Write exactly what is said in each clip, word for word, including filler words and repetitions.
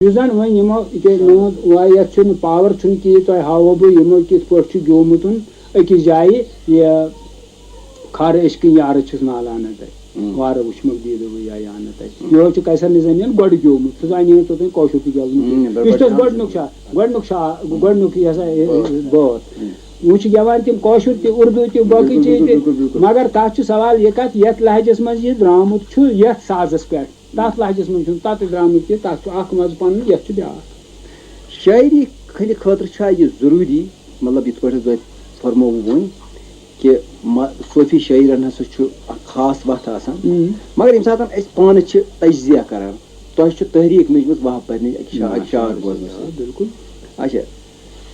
یُس زَن وۄنۍ یِمو، یہِ کیٛازِ میون وا-، یَتھ چھُنہٕ پاور چھُنہٕ کِہیٖنۍ، تۄہہِ ہاوو بہٕ یِمو کِتھ پٲٹھۍ چھُ گیومُت أکِس جایہِ، یہِ کھارٕ أسۍ کِنۍ یارٕ چھِس نالان تۄہہِ۔ وارٕ وٕچھمُکھ دیٖدٕ بہٕ یا یا نہٕ تۄہہِ۔ یِہوٚے چھُ قیصر نظامیَن گۄڈٕ گیومُت، سُہ زانہِ نہٕ توٚتام کٲشُر تہِ گٮ۪وُن کِہیٖنۍ۔ یہِ چھُ تَس گۄڈٕنیُک شا-، گۄڈٕنیُک شا-، گۄڈٕنیُک یہِ ہسا، یہِ، یہِ بٲتھ۔ وۄنۍ چھِ گٮ۪وان تِم کٲشُر تہِ، اُردو تہِ، باقٕے بِلکُل، چیٖز بِلکُل، تہِ۔ بِلکُل، بِلکُل۔ مگر تَتھ چھُ سوال یہِ کَتھ، یَتھ لہجَس منٛز یہِ درٛامُت چھُ، یَتھ سازَس پٮ۪ٹھ۔ تَتھ لہجَس منٛز چھُنہٕ تَتھ تہِ درٛامُت کینٛہہ، تَتھ چھُ اَکھ مَزٕ پَنُن، یَتھ چھُ بیٛاکھ۔ شٲعری ہٕنٛدِ خٲطرٕ چھا یہِ ضروٗری، مطلب، یِتھ پٲٹھۍ حظ تۄہہِ فرمووُ وۄنۍ، کہِ مہ-، صوفی شٲعرَن ہسا چھُ اَکھ خاص وَتھ آسان۔ مگر ییٚمہِ ساتہٕ أسۍ پانہٕ چھِ تجزیہ کران، تۄہہِ چھُ تحریٖک مِجمٕژ وَہاب پَرنٕچ اَکہِ شا-، اَکہِ شعر بوزنہٕ سۭتۍ۔ بِلکُل۔ اچھا،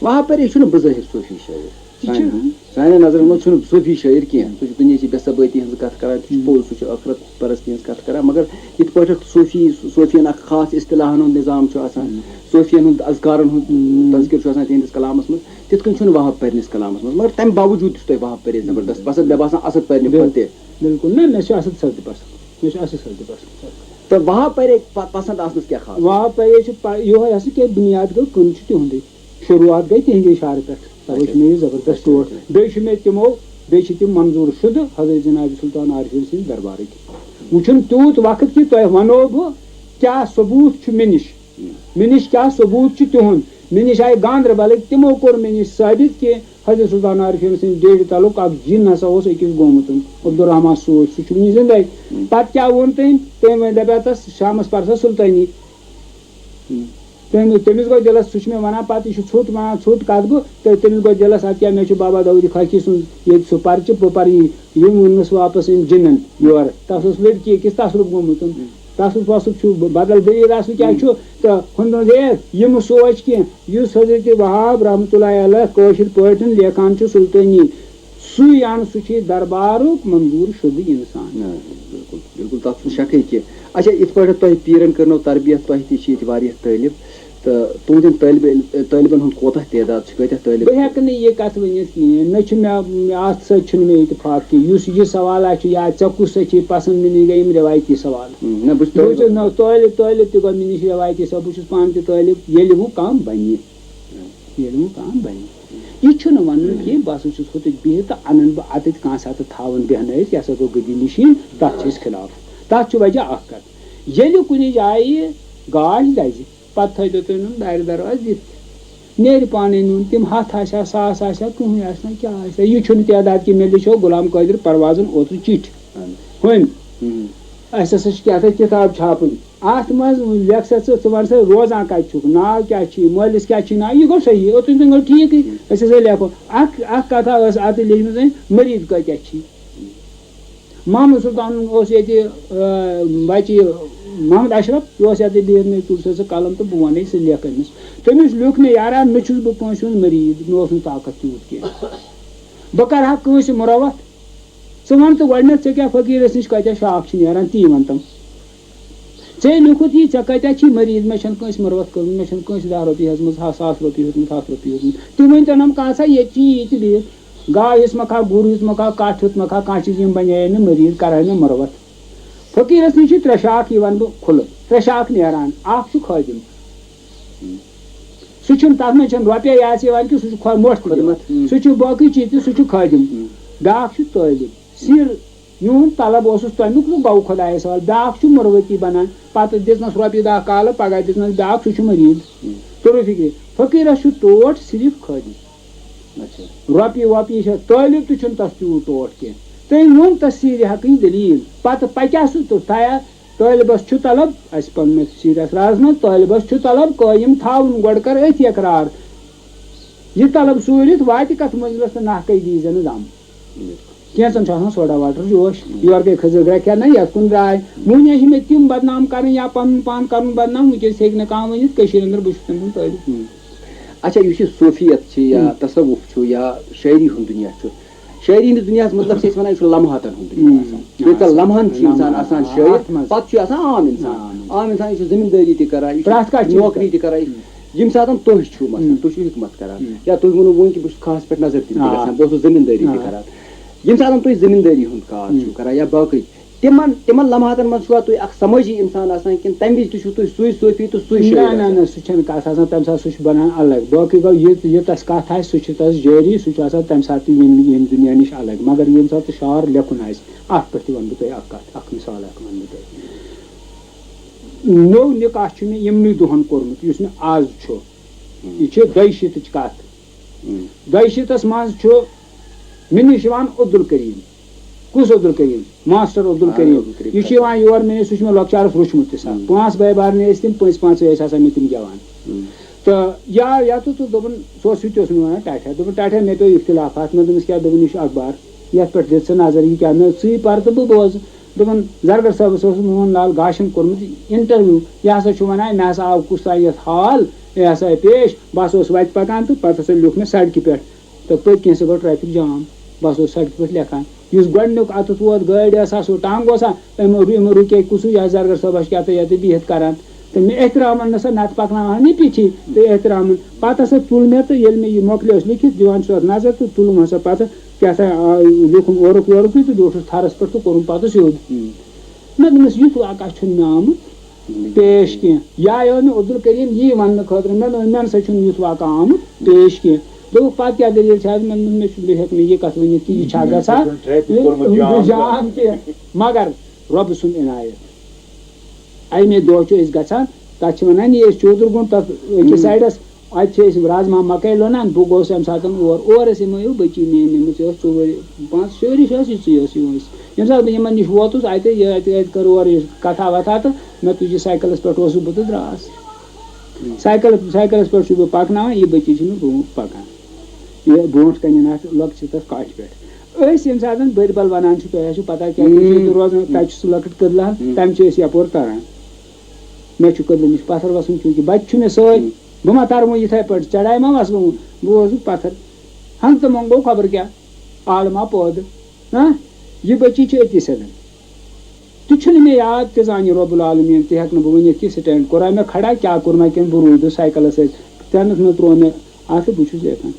وَہاب پَرے چھُنہٕ بظٲہِر صوفی شٲعر۔ یہِ چھُ سانٮ۪ن، سانٮ۪ن نظرن منٛز چھُنہٕ صوفی شٲعر کینٛہہ۔ سُہ چھُ دُنیاہچہِ بے ثبٲتی ہٕنٛز کَتھ کران، سُہ چھُ پوٚز، سُہ چھُ ٲخرت پرستی ہٕنٛز کَتھ کران، مگر یِتھ پٲٹھۍ صوفی، صوفیَن اکھ خاص اصطلاحن ہُنٛد نظام چھُ آسان، صوفیَن ہُنٛد اذکارن ہُنٛد تذکر چھُ آسان تِہنٛدِس کلامس منٛز، تِتھ کٔنۍ چھُنہٕ وَہاب پَرنِس کلامس منٛز۔ مگر تَمہِ باوجوٗد تہِ چھُ تۄہہِ وَہاب پَرے زبردست پسند، مےٚ باسان اَسد پَرنہِ کھۄتہٕ تہِ۔ بِلکُل، نہ، مےٚ چھُ اَسد سَر تہِ پسند، مےٚ چھُ اَسد سَر تہِ پسند۔ تہٕ وَہاب پَرے پ-، پسند آسنس کیٛاہ خاص؟ وَہاب پَرے چھُ پ-، یِہوٚے آسان کہِ بُنیاد گوٚو، کٕم چھِ تِہُنٛدٕے۔ شروٗعات گٔے تِہنٛدے شعرٕ پٮ۪ٹھ، تَوَے چھُ مےٚ یہِ زبردست ٹوٹھ۔ بیٚیہِ چھُ مےٚ تِمو، بیٚیہِ چھِ تِم منظوٗر شُدٕ حضرت جناب سلطان عارفین سٕنٛدِ دربارٕکۍ۔ وۄنۍ چھُنہٕ تیوٗت وقت کہِ تۄہہِ وَنو بہٕ کیٛاہ ثبوٗت چھُ مےٚ نِش۔ مےٚ نِش کیٛاہ ثبوٗت چھُ تِہُنٛد؟ مےٚ نِش آیہِ گاندربلٕکۍ، تِمو کوٚر مےٚ نِش ثٲبت کہِ حضرت سلطان عارفین سٕنٛدِ ڈیڈِ تعلق اکھ جِن ہسا اوس أکِس گوٚمُت، عبدالرحمان صوٗفۍ، سُہ چھُ وُنہِ زِندَے۔ پتہٕ کیٛاہ ووٚن تٔمۍ؟ تٔمۍ وۄنۍ دَپیٛاو تَس شامَس پَر سا سُلطٲنی۔ تٔمۍ، تٔمِس گوٚو دِلَس، سُہ چھُ مےٚ وَنان، پَتہٕ یہِ چھُ ژھوٚٹ وَنان، ژھوٚٹ کَتھ گوٚو، تہٕ تٔمِس گوٚو دِلَس، اَدٕ کیٛاہ، مےٚ چھُ بابا داوود خاکی سُنٛد ییٚتہِ سُہ پَرچہِ، بہٕ پَرٕ یہِ، یہِ ووٚننَس واپَس أمۍ جِنَن یورٕ۔ تَس اوس لٔڑکی أکِس تصرُف گوٚمُت۔ تصرُف وصرُف چھُ ب-، بدل دٔلیٖل آسُن کیٛاہ چھُ، تہٕ ہُمۍ دوٚپُن، ہے، یہِ مہٕ سونٛچ کینٛہہ، یُس حضرت وہاب رحمتہ اللہ علیہ کٲشِر پٲٹھۍ لیکھان چھُ سُلطٲنی، سُے اَن، سُہ چھُ یہِ دربارُک منظوٗر شُدٕ اِنسان۔ نہ، بِلکُل، بِلکُل، تَتھ چھُنہٕ شکٕے کینٛہہ۔ اچھا، یِتھ پٲٹھۍ تۄہہِ پیٖرَن کٔرنو تربیت، تۄہہِ تہِ چھِ ییٚتہِ واریاہ طٲلب، تہٕ تُہٕنٛدٮ۪ن طٲلبہِ عل-، طٲلبَن ہُنٛد کوٗتاہ تعداد چھُ، کۭتیٛاہ طٲلب؟ بہٕ ہٮ۪کہٕ نہٕ یہِ کَتھ ؤنِتھ کِہیٖنۍ، نہ چھُ مےٚ، مےٚ اَتھ سۭتۍ چھُنہٕ مےٚ اِتفاق کِہیٖنۍ۔ یُس یہِ سوال آسہِ، یا ژےٚ کُس سۭتۍ چھُے پَسنٛد، مےٚ نِش گٔے یِم رٮ۪وایتی سوال۔ ہُم، نہ، بہٕ چھُس بہٕ طٲلب چھُس نہ طٲلب، طٲلب تہِ گوٚو مےٚ نِش رٮ۪وایتی سوال، بہٕ چھُس پانہٕ تہِ طٲلب، ییٚلہِ وۄنۍ کانٛہہ بَنہِ۔ ییٚلہِ وۄنۍ کانٛہہ بَنہِ۔ یہِ چھُنہٕ وَنُن کینٛہہ، بہٕ ہسا چھُس ہُتٮ۪تھ بِہِتھ تہٕ اَنَن بہٕ اَتٮ۪تھ کانٛہہ سا تہٕ تھاوَن بیٚہنٲیِتھ، یہِ ہسا گوٚو گٔدی نِشیٖن، تَتھ چھِ أسۍ خلاف۔ تَتھ چھُ وجہ اَکھ کَتھ، ییٚلہِ کُنہِ جایہِ گاش دَزِ، پَتہٕ تھٲیتو تُہۍ نُن دارِ دروازٕ دِتھ۔ نیرِ پانَے نُن، تِم ہَتھ آسہِ ہا، ساس آسہِ ہا، کٕہٕنۍ آسہِ نہٕ، کیٛاہ آسہِ ہا؟ یہِ چھُنہٕ تعداد کہِ مےٚ لیٚچھو غلام قٲدِر پروازَن اوترٕ چِٹھۍ۔ ہُمۍ۔ اَسہِ ہسا چھِ کیٛاہ تھا کِتاب چھاپٕنۍ۔ اَتھ منٛز لیکھ سا ژٕ، ژٕ وَن سا روزان کَتہِ چھُکھ، ناو کیٛاہ چھُے، مٲلِس کیٛاہ چھُے ناو، یہِ گوٚو صحیح، اوٚتُے تام گوٚو ٹھیٖکٕے۔ أسۍ ہسا لیکھو۔ اَکھ، اَکھ کَتھا ٲس اَتھ لیٚچھمٕژ أمۍ، مٔریٖد کۭتیٛاہ چھی؟ محمد سلطان اوس ییٚتہِ، آ، بَچہِ محمد اشرف، یہِ اوس یَتہِ بِہِتھ، مےٚ تُل سا ژٕ قلم تہٕ بہٕ وَنَے، ژٕ لیکھ أمِس۔ تٔمِس لیوٚکھ مےٚ، یارا، نہ چھُس بہٕ کٲنٛسہِ ہُنٛد مٔریٖد، مےٚ اوس نہٕ طاقت تیوٗت کینٛہہ۔ بہٕ کَرٕ ہا کٲنٛسہِ مُروَتھ؟ ژٕ وَن تہٕ گۄڈٕنٮ۪تھ، ژےٚ کیٛاہ فقیٖرَس نِش کَتٮ۪تھ شاکھ چھِ نیران، تی وَن تَم۔ ژےٚ لیوٚکھُتھ یہِ، ژےٚ کَتٮ۪تھ چھی مٔریٖد؟ مےٚ چھَنہٕ کٲنٛسہِ مُروَتھ کٔرمٕژ، مےٚ چھَنہٕ کٲنٛسہِ دَہ رۄپیہِ ہٮ۪ژمٕژ، ہَتھ، ساس رۄپیہِ ہیوٚتمُت، ہَتھ رۄپیہِ ہیوٚتمُت۔ تِم ؤنۍ تو نَم کانٛہہ سا ییٚتہِ چی یہِ تہِ بِہِتھ، گاو ہیٚژمَکھا، گُر ہیٚژمَکھا، کَٹھ ہیٚژمَکھا، کانٛہہ چیٖز، یِم بَنے نہٕ مٔریٖد، کَران نہٕ مُروَتھ۔ فقیٖرَس نِش چھِ ترٛےٚ شاکھ، یہِ وَنہٕ بہٕ کھُلہٕ، ترٛےٚ شاکھ نیران، اَکھ چھُ خٲدِم۔ سُہ چھُنہٕ، تَتھ منٛز چھَنہٕ رۄپیہِ یاسہِ یِوان کینٛہہ، سُہ چھُ خۄ-، مۄٹھ خدمت، دِوان۔ سُہ چھُ باقٕے چیٖز تہِ، سُہ چھُ خٲدِم۔ بیٛاکھ چھُ طٲلب۔ سِر، میون طلب اوسُس تَمیُک، وۄنۍ گوٚو خۄدایَس حوالہٕ۔ بیٛاکھ چھُ مُروَتی بَنان، پَتہٕ دِژنَس رۄپیہِ دَہ کالہٕ، پَگاہ دِژنَس بیٛاکھ، سُہ چھُ مٔریٖد۔ توٚرُو فِکرِ؟ فقیٖرَس چھُ ٹوٹھ صرف خٲدِم۔ اچھا۔ رۄپیہِ وۄپیہِ چھےٚ، طٲلب تہِ چھُنہٕ تَس تیوٗت ٹوٹھ کینٛہہ۔ تٔمۍ ووٚن تَس سیٖرِ حقٕچ دٔلیٖل۔ پَتہٕ پَکیٛاہ سُہ تہٕ تھایہ طٲلبَس چھُ طلب، اَسہِ پَنُن اَتھ سیٖرِ اَتھ رازمَس، طٲلبَس چھُ طلب قٲیِم تھاوُن، گۄڈٕ کَر أتھۍ اقرار۔ یہِ طلب سوٗرِتھ واتہِ کَتھ منزلَس تہٕ ناحقٕے دیٖزٮ۪نہٕ دَم۔ کینٛژَن چھُ آسان سوڈا واٹر جوش، یورٕ گٔے کھٔزٕر گرٛٮ۪کھ یا نہ، یَتھ کُن درٛاے۔ وۄنۍ یہِ مےٚ تِم بدنام کَرٕنۍ یا پَنُن پان کَرُن بدنام، وٕنکیٚس ہیٚکہِ نہٕ کانٛہہ ؤنِتھ کٔشیٖرِ اَندَر بہٕ چھُس تٔمۍ سُنٛد طٲلب۔ اچھا، یُس یہِ صوفیت چھِ یا تصوف چھُ یا شٲعری ہُنٛد دُنیا چھُ، شٲعری ہِنٛدِس دُنیاہَس مطلب چھِ أسۍ وَنان، یہِ چھُ لمحاتَن ہُنٛد دُنیا آسان۔ کۭژاہ لمحن چھُ اِنسان آسان شٲعر، پَتہٕ چھُ آسان عام اِنسان۔ عام اِنسان، یہِ چھُ زٔمیٖندٲری تہِ کَران، یہِ چھُ نوکری تہِ کَران، یہِ چھُ ییٚمہِ ساتَن تُہۍ چھِو، مثلاً، تُہۍ چھِو حکمت کَران، یا تُہۍ ووٚنوُ وۄنۍ کہِ بہٕ چھُس خاص پٮ۪ٹھ نظر دِنہِ تہِ گژھان، بہٕ اوسُس زٔمیٖندٲری تہِ کَران۔ ییٚمہِ ساتَن تُہۍ زٔمیٖندٲری ہُنٛد کار چھِو کَران یا باقٕے، تِمن تِمن لمحاتن منٛز چھُوا تُہۍ اکھ سمٲجی انسان آسان کِنہٕ تمہِ وِزِ تہِ چھُو تُہۍ سُے صوفی تہٕ سُے نہ شٲعر نہ آسان؟ نہ، سُہ چھَنہٕ کَتھ آسان، تَمہِ ساتہٕ سُہ چھُ بَنان الگ۔ باقٕے گوٚو یہِ یہِ تَس کَتھ آسہِ، سُہ چھُ تَس جٲری، سُہ چھُ آسان تَمہِ ساتہٕ تہِ ییٚمہِ ییٚمہِ دُنیا نِش الگ۔ مگر ییٚمہِ ساتہٕ تہٕ شعر لیکھُن آسہِ، اَتھ پٮ۪ٹھ تہِ وَنہٕ بہٕ تۄہہِ اَکھ کَتھ، اَکھ مِثال اَکھ وَنہٕ بہٕ تۄہہِ۔ نوٚو نِکاح چھُ مےٚ یِمنٕے دۄہَن کوٚرمُت، یُس مےٚ آز چھُ۔ یہِ چھِ دۄیہِ شیٖتٕچ کَتھ۔ دۄیہِ شیٖتَس منٛز چھُ مےٚ نِش یِوان عبدالکریم۔ کُس عبدالکریم؟ ماسٹر عبدالکریم۔ عبدالکریم یہِ چھُ یِوان یور مےٚ نِش، سُہ چھُ مےٚ لۄکچارَس روٚچھمُت تہِ سا۔ پانٛژھ بٲے بارنہِ ٲسۍ تِم، پٔنٛزۍ پانٛژھ ٲسۍ آسان مےٚ تِم گٮ۪وان۔ تہٕ یا یا تہٕ تہٕ دوٚپُن، سُہ اوس، سُہ تہِ اوس مےٚ وَنان ٹاٹھا، دوٚپُن، "ٹاٹھا، مےٚ پیوٚو اختلافات۔" مےٚ دوٚپمَس، "کیٛاہ؟" دوٚپُن، "یہِ چھُ اخبار، یَتھ پٮ۪ٹھ دِ ژٕ نظر، یہِ کیٛاہ؟" مےٚ دوٚپ، "ژٕے پَر تہٕ بہٕ بوزٕ۔" دوٚپُن، زرگر صٲبَس اوس موہن لال گاشَن کوٚرمُت انٹرویو، یہِ ہسا چھُ وَنان، مےٚ ہسا آو کُس تام یَتھ حال، یہِ ہسا پیش، بہٕ ہسا اوسُس وَتہِ پَکان تہٕ پَتہٕ ہسا لیوٚکھ مےٚ سڑکہِ پٮ۪ٹھ۔ تہٕ پٔتۍ کِنۍ سا گوٚو ٹریفک جام، بہٕ ہسا اوسُس سڑکہِ پٮ۪ٹھ لیکھان۔ یُس گۄڈٕنیُک اَتَتھ ووت گٲڑۍ، یہِ ہسا سُہ ٹنٛگ اوس، أمۍ أمۍ رُکے کُسُے، یہِ ہسا زرگر صٲب ہسا کیٛاہ تہٕ یَتہٕ بِہِتھ کران۔ تہٕ مےٚ احترامن نہ سا نتہٕ پکناوہن یہِ پیٖٹھی تہٕ احترامن۔ پتہٕ ہسا تُل مےٚ تہٕ ییٚلہِ مےٚ یہِ مۄکلیوس لیکھِتھ، دِوان چھُس اَتھ نظر تہٕ تُلُم ہسا پتہٕ کیٛاہ تام، آ، لیوٗکھُم اورُک یورُکُے تہٕ بیوٗٹھُس تھرس پٮ۪ٹھ تہٕ کوٚرُم پتہٕ سیوٚد۔ مےٚ دوٚپمَس، یُتھ واقعہ چھُنہٕ مےٚ آمُت پیش کینٛہہ۔ یا یہِ اوس مےٚ عبدالکریم یی وننہٕ خٲطرٕ، مےٚ دوٚپ، مےٚ نہ سا چھُنہٕ یُتھ واقعہ آمُت پیش کینٛہہ۔ دوٚپُکھ، پتہٕ کیٛاہ دٔلیٖل چھِ؟ حظ مےٚ دوٚپمَس، مےٚ چھُ، بہٕ ہٮ۪کہٕ نہٕ یہِ کتھ ؤنِتھ کہِ یہِ چھا گژھان ٹریفک کوٚرمُت جام۔ جام کینٛہہ۔ مگر رۄبہٕ سُنٛد عنایت۔ اَمے دۄہ چھُ أسۍ گژھان، تَتھ چھِ وَنان یہِ أسۍ چودُر گُنٛڈ، تَتھ أکِس سایڈَس، اَتہِ چھِ أسۍ رازما مَکٲے لونان۔ بہٕ گوس اَمہِ ساتہٕ اور، اور ٲس یِمَے ہیوٗ بٔچی میٛٲنۍ نِمٕژ، یہِ ٲس ژوٗرِ پانٛژھ ژورِ چھِ ٲس یہِ ژٕے ٲس یِوان أسۍ۔ ییٚمہِ ساتہٕ بہٕ یِمَن نِش ووتُس، اَتہِ یہِ اَتہِ اَتہِ کٔر اورٕ یہِ کَتھا وَتھا تہٕ مےٚ تُجہِ سایکَلَس پٮ۪ٹھ اوسُس بہٕ تہٕ درٛاس۔ سایکَل سایکَلَس پٮ۪ٹھ چھُس بہٕ پَکناوان، یہِ بٔچی چھِ مےٚ برونٛٹھ پَکان۔ یہِ برونٛٹھ کَنہِ اَتھ لۄکچہِ تَتھ کَچھِ پٮ۪ٹھ۔ أسۍ ییٚمہِ ساتہٕ بٔڑۍ بَل بَنان چھِ، تۄہہِ آسِوٕ پَتہ کیٛاہ تُہۍ چھِو تہِ روزان، تَتہِ چھُ سُہ لۄکٕٹ کٔدلہٕ ہن، تَمہِ چھِ أسۍ یَپور تَران۔ مےٚ چھُ کٔدلہٕ نِش پَتھر وَسُن، چوٗنٛکہِ بَچہِ چھُ مےٚ سۭتۍ، بہٕ ما تَرٕ وۄنۍ یِتھَے پٲٹھۍ، چَڑایہِ ما وَسہٕ بہٕ وۄنۍ؟ بہٕ اوسُس پَتھر، ہنٛگتہٕ منٛگہٕ گوٚو خبر کیٛاہ، آلہٕ ما پٲدٕ۔ ہاں، یہِ بٔچی چھِ أتی سیٚدَن۔ تہِ چھُنہٕ مےٚ یاد تہِ زانہِ رۄب العالمیٖن، تہِ ہٮ۪کہٕ نہٕ بہٕ ؤنِتھ کہِ سٹینڈ کوٚرا مےٚ کھڑا، کیٛاہ کوٚر مےٚ، کِنہٕ بہٕ روٗدُس سایکلَس سۭتۍ، تَمیُک نہٕ ترٛوو مےٚ اَتھٕ، بہٕ چھُس لیکھان۔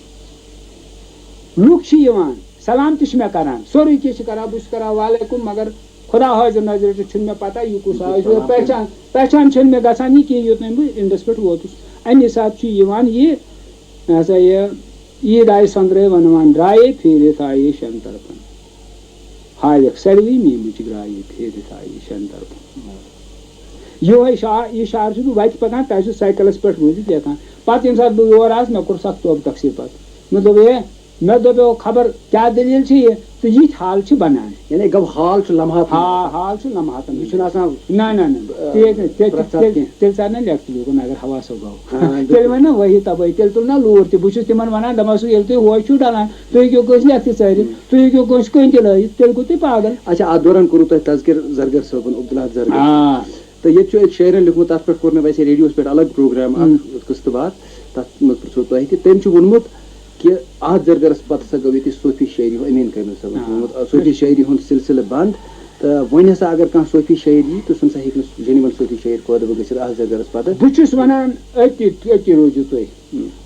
لُکھ چھِ یِوان، سلام تہِ چھِ مےٚ کران، سورُے کینٛہہ چھِ کران، بہٕ چھُس کران وعلیکُم، مگر خدا حاضر ناظر چھُنہٕ مےٚ پتہ یہِ کُس آو، یہِ چھُ پہچان، پہچان چھَنہٕ مےٚ گژھان یہِ کینٛہہ، یوٚت نہٕ بہٕ اِنڈَس پٮ۪ٹھ ووتُس۔ اَمہِ حساب چھُ یِوان یہِ، یہِ ہسا یہِ عیٖد آیہِ سۄنٛدرے وَنوان درٛایے، پھیٖرِتھ آیے شٮ۪ن طرفن۔ ہاوٮ۪کھ ساروٕے میٖمٕچ گرٛایہِ، پھیٖرِتھ آیہِ شٮ۪ن طرفن۔ یِہوٚے شعر، یہِ شعر چھُس بہٕ وَتہِ پَکان، تۄہہِ چھُ سایکَلَس پٮ۪ٹھ روٗزِتھ لیکھان۔ پَتہٕ ییٚمہِ ساتہٕ بہٕ یور آس، مےٚ کوٚر سَکھ توبہٕ تقسیٖر پَتہٕ۔ مےٚ دوٚپ، ہے، مےٚ دوٚپیو، خبر کیٛاہ دٔلیٖل چھِ یہِ؟ تہٕ یِتھۍ حال چھِ بَنان۔ یعنی گوٚو حال چھُ لمحاتن ہا، منٛز۔ حال چھُ لمحاتن یہِ منٛز۔ چھُنہٕ آسان نہ، نہ، نہ۔ آ، تیٚلہِ، تیٚلہِ، پرٛٮ۪تھ ساتہٕ تیٚلہِ، کینٛہہ۔ تیٚلہِ ژَلہِ نہ لیٚکھتہٕ لیوٗکھُن، اگر ہوا صٲب گوٚو۔ آ، بِلکُل۔ تیٚلہِ وَنہِ نہ وٲہی تَپٲرۍ، تیٚلہِ تُل نہ لوٗر تہِ۔ بہٕ چھُس تِمَن وَنان، دَپان چھُس، ییٚلہِ تُہۍ ہورٕ چھُو ڈَلان، تُہۍ ہیٚکِو کٲنٛسہِ لیٚکھتِتھ ژٲرِتھ، تُہۍ ہیٚکِو کٲنٛسہِ کٔنۍ تہِ لٲیِتھ، تیٚلہِ گوٚو تُہۍ پاگل۔ اچھا، اَتھ دوران کوٚروٕ تۄہہِ تذکر زرگر صٲبُن، عبدالحق زرگر۔ آ۔ تہٕ ییٚتہِ چھُ أکۍ شٲعرَن لیوٗکھمُت، تَتھ پٮ۪ٹھ کوٚر مےٚ ویسے ریڈیوَس پٮ۪ٹھ الگ پروگرام اَکھ، قٕسطہٕ وار، تَتھ منٛز پرٛژھو تۄہہِ تہِ۔ تٔمۍ چھُ ووٚنمُت کہِ اَتھ زرگرَس پَتہٕ ہسا گوٚو ییٚتہِ صوفی شٲعری ہُنٛد، امیٖن کٲمِل صٲبَن چھُ ووٚنمُت، آ، صوفی شٲعری ہُنٛد سلسلہٕ بنٛد۔ تہٕ وۄنۍ ہسا اگر کانٛہہ صوفی شٲعر یی تہٕ سُہ نسا ہیٚکہِ نہٕ genuine صوفی شٲعر پٲدٕ گٔژھِتھ اَتھ زرگرَس پَتہٕ۔ بہٕ چھُس وَنان، أتی، أتی روٗزِو تُہۍ۔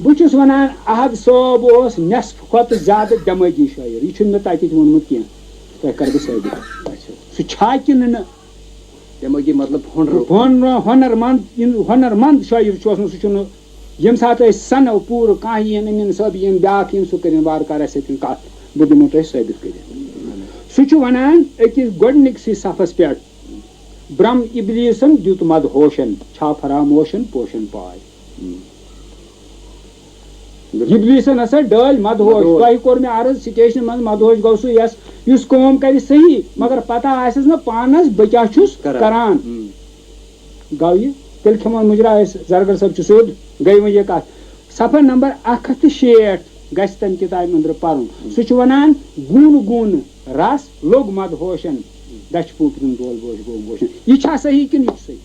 بہٕ چھُس وَنان، احد صٲب اوس نٮ۪صف کھۄتہٕ زیادٕ دٮ۪مٲغی شٲعر۔ یہِ چھُنہٕ مےٚ تَتہِ تہِ ووٚنمُت کینٛہہ۔ تۄہہِ کَرٕ بہٕ ثٲبِت۔ اچھا۔ سُہ چھا کِنہٕ نہٕ؟ دٮ۪مٲغی مطلب ہُنرٕ۔ ہُنر-، ہُنرمنٛد، یِم ہُنرمنٛد شٲعر چھُ اوسمُت، سُہ چھُنہٕ، ییٚمہِ ساتہٕ أسۍ سَنو پوٗرٕ، کانٛہہ یِیَن، أمیٖن صٲب یِیَن، بیٛاکھ یِیَن، سُہ کٔرِن وارٕ کارٕ اَسہِ سۭتۍ کَتھ۔ بہٕ دِمو تۄہہِ ثٲبِت کٔرِتھ۔ سُہ چھُ وَنان أکِس گۄڈٕنِکسٕے صفس پٮ۪ٹھ، برٛم ابلیٖسن دیُت مدہوشن، چھا فراموشن پوشن پاے۔ ابلیسن ہسا ڈٲلۍ مدہوش۔ مدہوش۔ تۄہہِ کوٚر مےٚ عرض، سٹیشنہِ منٛز مدہوش گوٚو سُہ، یس، یُس کٲم کرِ صحیح، مگر پتہ آسٮ۪س نہٕ پانس بہٕ کیٛاہ چھُس کران۔ کران۔ ہم۔ گوٚو یہِ؟ تیٚلہِ کھٮ۪مو مُجرا أسۍ، زرگر صٲب چھُ سیوٚد، گٔے وۄنۍ یہِ کتھ۔ صفحہ نمبر اکھ ہتھ تہٕ شیٹھ گژھِ تمہِ کتابہِ أنٛدرٕ پرُن۔ ہم۔ سُہ چھُ ونان، گوٗنہٕ گوٗنہٕ رس لوٚگ مدہوشن، دچھِ پوٗپرِن دول بوش گوٚو گوشن۔ یہِ چھا صحیح کِنہٕ یہِ چھُ صحیح؟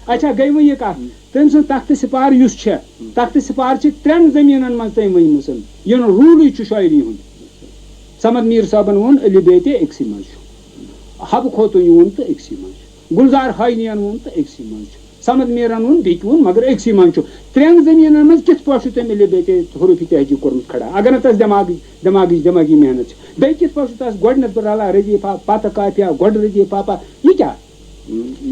اچھا، گٔے وۄنۍ یہِ کتھ، تٔمۍ سٕنٛز تخت سپار یُس چھےٚ، تخت سپار چھِ ترٛٮ۪ن زٔمیٖنن منٛز تٔمۍ ؤنۍمٕژ، یِہُنٛد روٗلٕے چھُ شٲعری ہُنٛد۔ صمد میٖر صٲبن ووٚن، علی بیتہِ أکسٕے منٛز چھُ، حبہٕ خوتوٗنہِ ووٚن تہٕ أکسٕے منٛز چھُ، گُلزار ہٲینِین ووٚن تہٕ أکسٕے منٛز چھُ۔ صمد میٖرن ووٚن، بیٚکہِ ووٚن، مگر أکسٕے منٛز چھُ۔ ترٛٮ۪ن زٔمیٖنن منٛز کِتھ پٲٹھۍ چھُ تٔمۍ اِلہِ بیٚیہِ تہِ حروٗفی تہجی کوٚرمُت کھڑا، اگر نہٕ تَس دٮ۪ماغٕچ، دٮ۪ماغٕچ، دٮ۪مٲغی محنت چھِ؟ بیٚیہِ کِتھ پٲٹھۍ چھُ تَس گۄڈٕنٮ۪تھ بہٕ رَلان ردیٖفا، پَتہٕ قافیہ، گۄڈٕ ردیٖفا، پَ-، یہِ کیٛاہ؟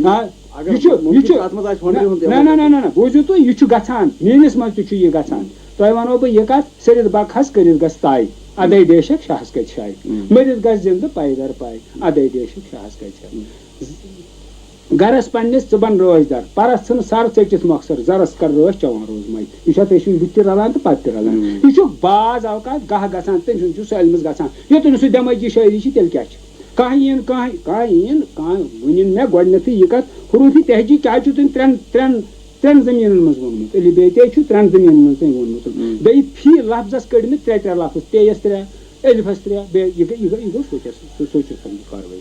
آ، اگر یہِ چھُ، یہِ مُمکِن چھُ، چھُ، اَتھ منٛز آسہِ ہۄنٛدرِ نہ، ہُنٛد تہِ نہ، نہ، نہ، نہ، نہ، بوٗزِو تُہۍ، یہِ چھُ گژھان، میٛٲنِس منٛز تہِ چھُ یہِ گژھان۔ تۄہہِ وَنو بہٕ یہِ کَتھ، سٔرِتھ بَکھ حظ کٔرِتھ گژھِ طے، اَدَے ڈیشک شاہَس کَتہِ چھِ آے۔ مٔرِتھ گژھِ زِندٕ پایدار پاے، اَدَے ڈیشک شاہَس کَتہِ چھِ آے۔ گرس پننِس ژٕ بن رٲچھ در، پرس ژھٕن سر ژٔٹِتھ مۄخصر، زرس کر رٲچھ چٮ۪وان روز مَے۔ یہِ چھُ اَتھ ٲسمٕتۍ بٕتھِ تہِ رلان تہٕ پتہٕ تہِ رلان۔ ہُم۔ یہِ چھُ بعض اوقات گاہ گژھان، تٔمۍ سُنٛد چھُ سٲلمس گژھان۔ یوٚتُے نہٕ سُہ دٮ۪مٲغی شٲعری چھِ، تیٚلہِ کیٛاہ چھِ؟ کانٛہہ یِیِن، کانٛہہ، کانٛہہ یِیِن، کانٛہہ ؤنِن مےٚ گۄڈٕنٮ۪تھٕے یہِ کتھ، حروٗفی تہجی کیٛازِ چھُ تٔمۍ ترٛٮ۪ن، ترٛٮ۪ن، ترٛٮ۪ن زٔمیٖنن منٛز ووٚنمُت؟ الف بے تے چھُ ترٛٮ۪ن زٔمیٖنن منٛز تٔمۍ ووٚنمُت۔ ہُم۔ بیٚیہِ فی لفظس کٔڑۍ مٕتۍ ترٛےٚ، ترٛےٚ لفظ، تے یس ترٛےٚ، الفس ترٛےٚ، بیٚیہِ یہِ گٔے، یہِ گٔے، یہِ گوٚو سونٛچس، سونٛچس سمجھِ کاروٲیی۔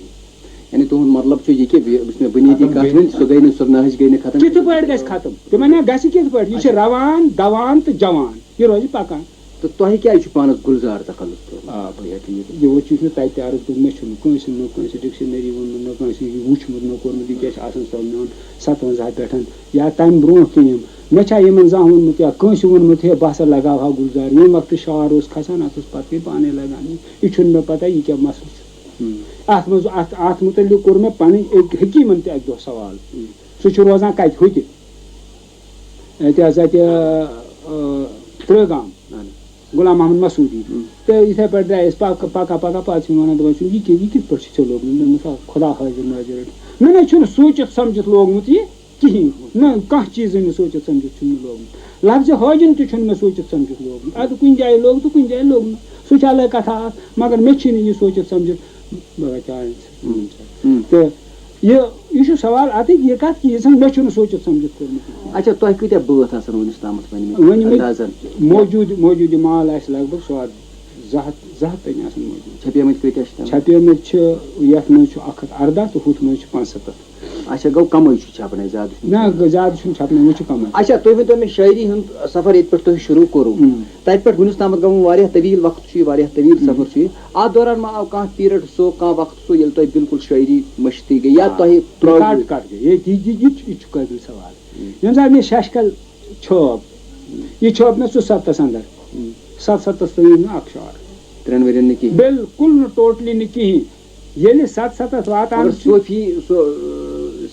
یعنی تُہُنٛد مطلب چھُ یہِ کہِ یہِ-، یُس مےٚ بُنیٲدی ختم کَتھ گٔے ؤنۍ، نہٕ۔ سۄ گٔے نہٕ، سۄ نہج گٔے نہٕ ختم۔ کِتھ پٲٹھۍ گژھِ ختم؟ تِمن ہا گژھِ کِتھ پٲٹھۍ؟ یہِ چھِ اچھا۔ روان، دوان تہٕ جوان۔ یہِ روزِ پکان۔ تہٕ تۄہہِ کیٛازِ چھُ پانَس گُلزار تخلص کوٚرمُت؟ آ، بہٕ ہٮ۪کہٕ یہِ، یہِ وٕچھ، یُس مےٚ تَتہِ تہِ عرض کوٚر، مےٚ چھُنہٕ کٲنٛسہِ، نہ کٲنٛسہِ ڈکشنری ووٚنمُت، نہ کٲنٛسہِ یہِ وٕچھمُت، نہ کوٚرمُت، یہِ کیٛاہ چھُ آسان سۄ میون ستوَنزاہ پٮ۪ٹھ یا تَمہِ برونٛہہ تہِ یِم۔ مےٚ چھا یِمن زانٛہہ ووٚنمُت یا کٲنٛسہِ ووٚنمُت، ہے، بہٕ ہسا لگاوہا گُلزار؟ ییٚمہِ وقتہٕ شعر اوس کھسان، اَتھ اوس پَتہٕ گٔے پانَے لگان۔ یہِ چھُنہٕ مےٚ پَتہ، یہِ کیٛاہ مسلہٕ چھُ۔ ہُم۔ اَتھ منٛز، اَتھ، اَتھ مُتعلِق کوٚر مےٚ پَنٕنۍ أکۍ حکیٖمَن تہِ اَکہِ دۄہ سوال۔ ہُم۔ سُہ چھُ روزان کَتہِ؟ ہُتہِ۔ اَتہِ حظ، اَتہِ، آ، ترٛہ گام۔ اَہَن۔ غلام محمد مسعودی۔ ہُم۔ تہٕ یِتھَے پٲٹھۍ درٛاے أسۍ پَکان، پَکان، پَکان، پَتہٕ چھِ مےٚ وَنان، دَپان چھِ، "یہِ کیٛاہ، یہِ کِتھ پٲٹھۍ چھُ ژےٚ لوٚگمُت؟" مےٚ دوٚپمَس، "آ، خۄدا حٲضِر نٲضِر رٔٹِو۔" مےٚ نہ چھُنہٕ سوٗنٛچِتھ سَمجِتھ لوگمُت یہِ۔ کِہیٖنۍ۔ نہ، کانٛہہ چیٖزٕے نہٕ سوٗنٛچِتھ سَمجِتھ چھُنہٕ مےٚ لوگمُت۔ لفظِ حٲجِن تہِ چھُنہٕ مےٚ سوٗنٛچِتھ سَمجِتھ لوگمُت۔ اَدٕ کُنہِ جایہِ لوٚگ تہٕ کُنہِ جایہِ لوٚگ نہٕ۔ سُہ چھُ الگ کَتھا اَکھ، مگر مےٚ چھِنہٕ یہِ سوٗنٛچِتھ سَمجِتھ۔ بابا کیٛاہ آسہِ؟ ہُم۔ تہٕ یہِ، یہِ چھُ سوال اَتِتھ، یہِ کَتھ کہِ یہِ زَن مےٚ چھُنہٕ سوٗنٛچِتھ سَمجِتھ کوٚرمُت۔ اچھا، تۄہہِ کۭتیٛاہ بٲتھ آسَن وٕنیُک تامَتھ ؤنۍمٕتۍ؟ ؤنۍمٕتۍ اندازَن؟ موجوٗد، موجوٗدٕ مال آسہِ لگ بگ سُہ اَتھ زٕ ہَتھ، زٕ ہَتھ تام آسَن موجوٗد۔ چھپیمٕتۍ کۭتیٛاہ چھِ تِم؟ چھپیمٕتۍ چھِ، یَتھ منٛز چھُ اَکھ ہَتھ اَرداہ تہٕ ہُتھ منٛز چھُ پانٛژھ سَتَتھ۔ اچھا، گوٚو کَمٕے چھُ چھپنَے، زیادٕ چھُنہٕ نہ، چھپنَے۔ زیادٕ چھُنہٕ چھپنَے، وۄنۍ چھُ کَمٕے۔ اچھا، تُہۍ ؤنۍتو مےٚ، شٲعری ہُنٛد سفر ییٚتہِ پٮ۪ٹھ تۄہہِ شروٗع کوٚروٕ، ہُم۔ تَتہِ پٮ۪ٹھ وٕنیُک تامَتھ گوٚو وۄنۍ واریاہ طویٖل وقت چھُ یہِ، واریاہ طویٖل ہُم۔ سفر چھُ یہِ۔ اَتھ دوران ما آو کانٛہہ period سُہ، کانٛہہ وقت سُہ، ییٚلہِ تۄہہِ بالکل شٲعری مٔشتٕے گٔے یا آ، تۄہہِ ترٛٲو؟ کَٹ، کَٹ گٔے۔ یہِ، یہِ، یہِ، یہِ تہِ چھُ، یہِ تہِ چھُ قٲبِل سوال۔ ہُم۔ ییٚمہِ ساتہٕ مےٚ ششکل چھٲپ، یہِ چھٲپ مےٚ ژُسَتَتھَس اندر۔ ہُم۔ سَتسَتَتھَس ترٛٲوِم نہٕ اکھ شعر۔ ترٛٮ۪ن ؤرین نہٕ کِہیٖنۍ؟ بالکل نہٕ، totally نہٕ کِہیٖنۍ۔ ییٚلہِ سَتسَتَتھ واتان مگر چھُ، صوفی سُہ،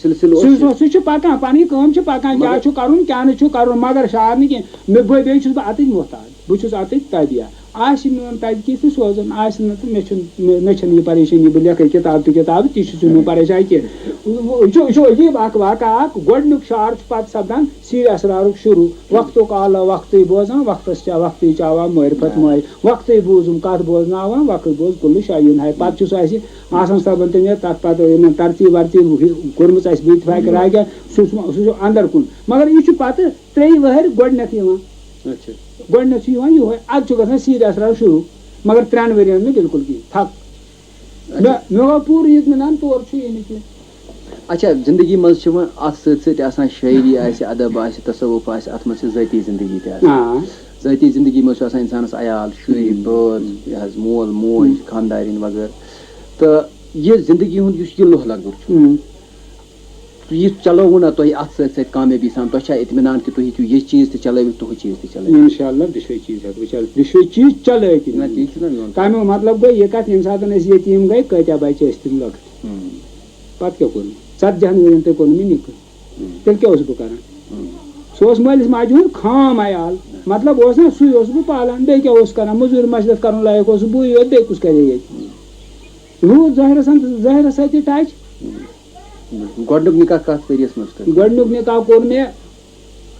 سلسلہٕ اوس سُہ، یہِ۔ سُہ، سُہ چھُ پکان، پنٕنۍ کٲم چھِ پکان، کیٛاہ مگر چھُ کرُن، کیٛاہ نہٕ چھُ کرُن، مگر شعر نہٕ کِہیٖنۍ۔ مےٚ، بہٕ، بیٚیہِ چھُس بہٕ اَتٕچ محتاج، بہٕ چھُس اَتٕچ تابع۔ آسہِ میون تَتہِ کینٛہہ تہِ سوزُن، آسہِ نہٕ تہٕ مےٚ چھُنہٕ، مےٚ، مےٚ چھَنہٕ یہِ پریشٲنی، بہٕ لیکھٕ کِتاب تہٕ کِتاب، تہِ چھُس نہٕ پریشان کینٛہہ۔ یہِ چھُ، یہِ چھُ عجیٖب اکھ واقعہ اکھ، گۄڈٕنیُک شعر چھُ پتہٕ سپدان سیٖرِ اسرارُک شروٗع۔ وقتُک آلہ وقتٕے بوزان، وقتس چا-، وقتٕے چاوان معرفت آ۔ مٲے۔ وقتٕے بوٗزُم کتھ بوزناوان، وقت بوز کُلہٕ شاہین ہاے۔ پتہٕ چھُ سُہ اسہِ آسان صٲبن تہِ مےٚ تتھ پتہٕ یِمن ترتیٖب ورتیٖب ہُہ-، کوٚرمُژ اسہِ بے اتفاق راے کیٛاہ، سُہ چھُ، سُہ چھُ اندر کُن۔ مگر یہِ چھُ پتہٕ ترٛیٚیہِ وٕہٕرۍ گۄڈٕنٮ۪تھ یِوان۔ اچھا۔ گۄڈٕنٮ۪تھ چھُ یِوان یِہوٚے، ادٕ چھُ گژھان سیٖرِ اسرار شروٗع۔ مگر ترٛٮ۪ن ؤرین نہٕ بالکل کینٛہہ، تھک۔ اچھا۔ مےٚ، مےٚ گوٚو پوٗرٕ یہِ نہٕ توٗر چھُ یہِ نہٕ کینٛہہ۔ اچھا، زندگی منٛز چھِ وۄنۍ اتھ سۭتۍ سۭتۍ آسان شٲعری آسہِ، ادب آسہِ، تصوف آسہِ، اتھ منٛز چھِ ذٲتی زندگی تہِ آسان۔ آ۔ ذٲتی زندگی منٛز چھُ آسان انسانس عیال، شُرۍ، ہُم۔ بٲژ، یہِ حظ مول، موج، ہُم۔ خاندارِنۍ وغٲرٕ۔ تہٕ یہِ زندگی ہُنٛد یُس یہِ لوہ لنگر چھُ، ہُم۔ یہِ چلووُ نا تۄہہِ اتھ سۭتۍ سۭتۍ کامیٲبی سان؟ تۄہہِ چھا اطمینان کہِ تُہۍ ہیٚکِو یہِ چیٖز تہِ چلٲوِتھ، تُہُنٛد چیٖز تہِ چلٲوِتھ؟ انشاءاللہ دۄشوے چیٖز ہٮ۪کہٕ بہٕ چلٲوِتھ۔ دۄشوے چیٖز چلٲوِتھ نہ، تی چھُنہ میون۔ تَمیُک مطلب گوٚو یہِ کَتھ، ییٚمہِ ساتہٕ أسۍ یتیٖم گٔے، کۭتیٛاہ بچہِ ٲسۍ تِم لۄکٕٹۍ؟ ہُم۔ پتہٕ کیٛاہ کوٚر مےٚ؟ ژتجی ہن ؤرین تہِ کوٚر نہٕ مےٚ نِکہٕ۔ ہُم۔ تیٚلہِ کیٛاہ اوسُس بہٕ کران؟ ہُم۔ سُہ اوس مٲلِس ماجہِ ہُنٛد خام عیال۔ مطلب اوس نہ، سُے اوسُس بہٕ پالان، بیٚیہِ کیٛاہ اوس کران؟ مٔزوٗرۍ مشرف کرُن لایق اوسُس بٕے یوت، بیٚیہِ کُس کرِ ییٚتہِ؟ ہُم۔ روٗد ظٲہرس اند-، ظٲہرس سۭتۍ تہِ touch۔ ہُم۔ گۄڈٕنیُک نکاح کتھ ؤریس منٛز کوٚر؟ گۄڈٕنیُک نکاح کوٚر مےٚ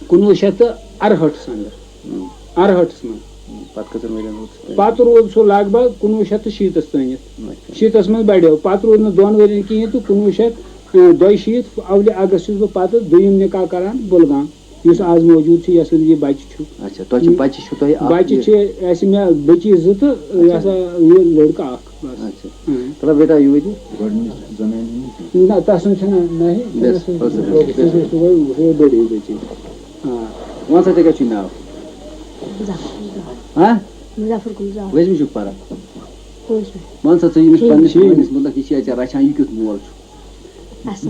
کُنوُہ شیٚتھ تہٕ اَرہٲٹھس اندر۔ ہُم۔ اَرہٲٹھس منٛز۔ پتہٕ کٔژن ؤرین روٗد سُہ تۄہہِ؟ پتہٕ روٗد سُہ لگ بگ کُنوُہ شیٚتھ تہٕ شیٖتس تٲنِتھ۔ اچھا۔ شیٖتس منٛز بڑیو، پتہٕ روٗد نہٕ دۄن ؤرین کِہیٖنۍ تہٕ کُنوُہ شیٚتھ، اۭں، دۄیہِ شیٖتھ اولہِ اگست چھُس بہٕ پتہٕ دوٚیِم نکاح کران بُلگام، یُس آز موجود چھُ، یۄس یہِ بچہِ چھُ۔ اچھا، تۄہہِ چھِ بچہِ چھِ تۄہہِ اکھ بچہِ یہِ؟ چھِ اَسہِ، مےٚ بٔچی زٕ تہٕ یہِ اچھا۔ ہسا یہِ لڑکہٕ اکھ۔ بس۔ اچھا۔ ہاں۔ مطلب بیٹا یہِ وٕچھِو۔ گۄڈٕنِچ زنانہِ ہُنٛد چھُ۔ نہ، تَسُنٛد چھُنہٕ، نہ، یہِ بس، چھُنہٕ بس، سُہ، بس، سُہ، بس۔ سُہ، سُہ، سُہ، سُہ بٔڑی بٔچی۔ ہاں۔ وَن سا، ژےٚ کیٛاہ چھُے ناو؟ مُظفر گُلزار۔ ہاں؟ مُظفر گُلزار۔ وٲژمہِ چھُکھ پَران؟ پٲنٛژمہِ۔ وَن سا ژٕ ییٚمِس ٹھیٖک، پنٛنِس ٹھیٖک۔ مٲلِس مُتعلق، یہِ چھِ ژےٚ رَچھان، یہِ کیُتھ مول چھُ؟ اَصٕل۔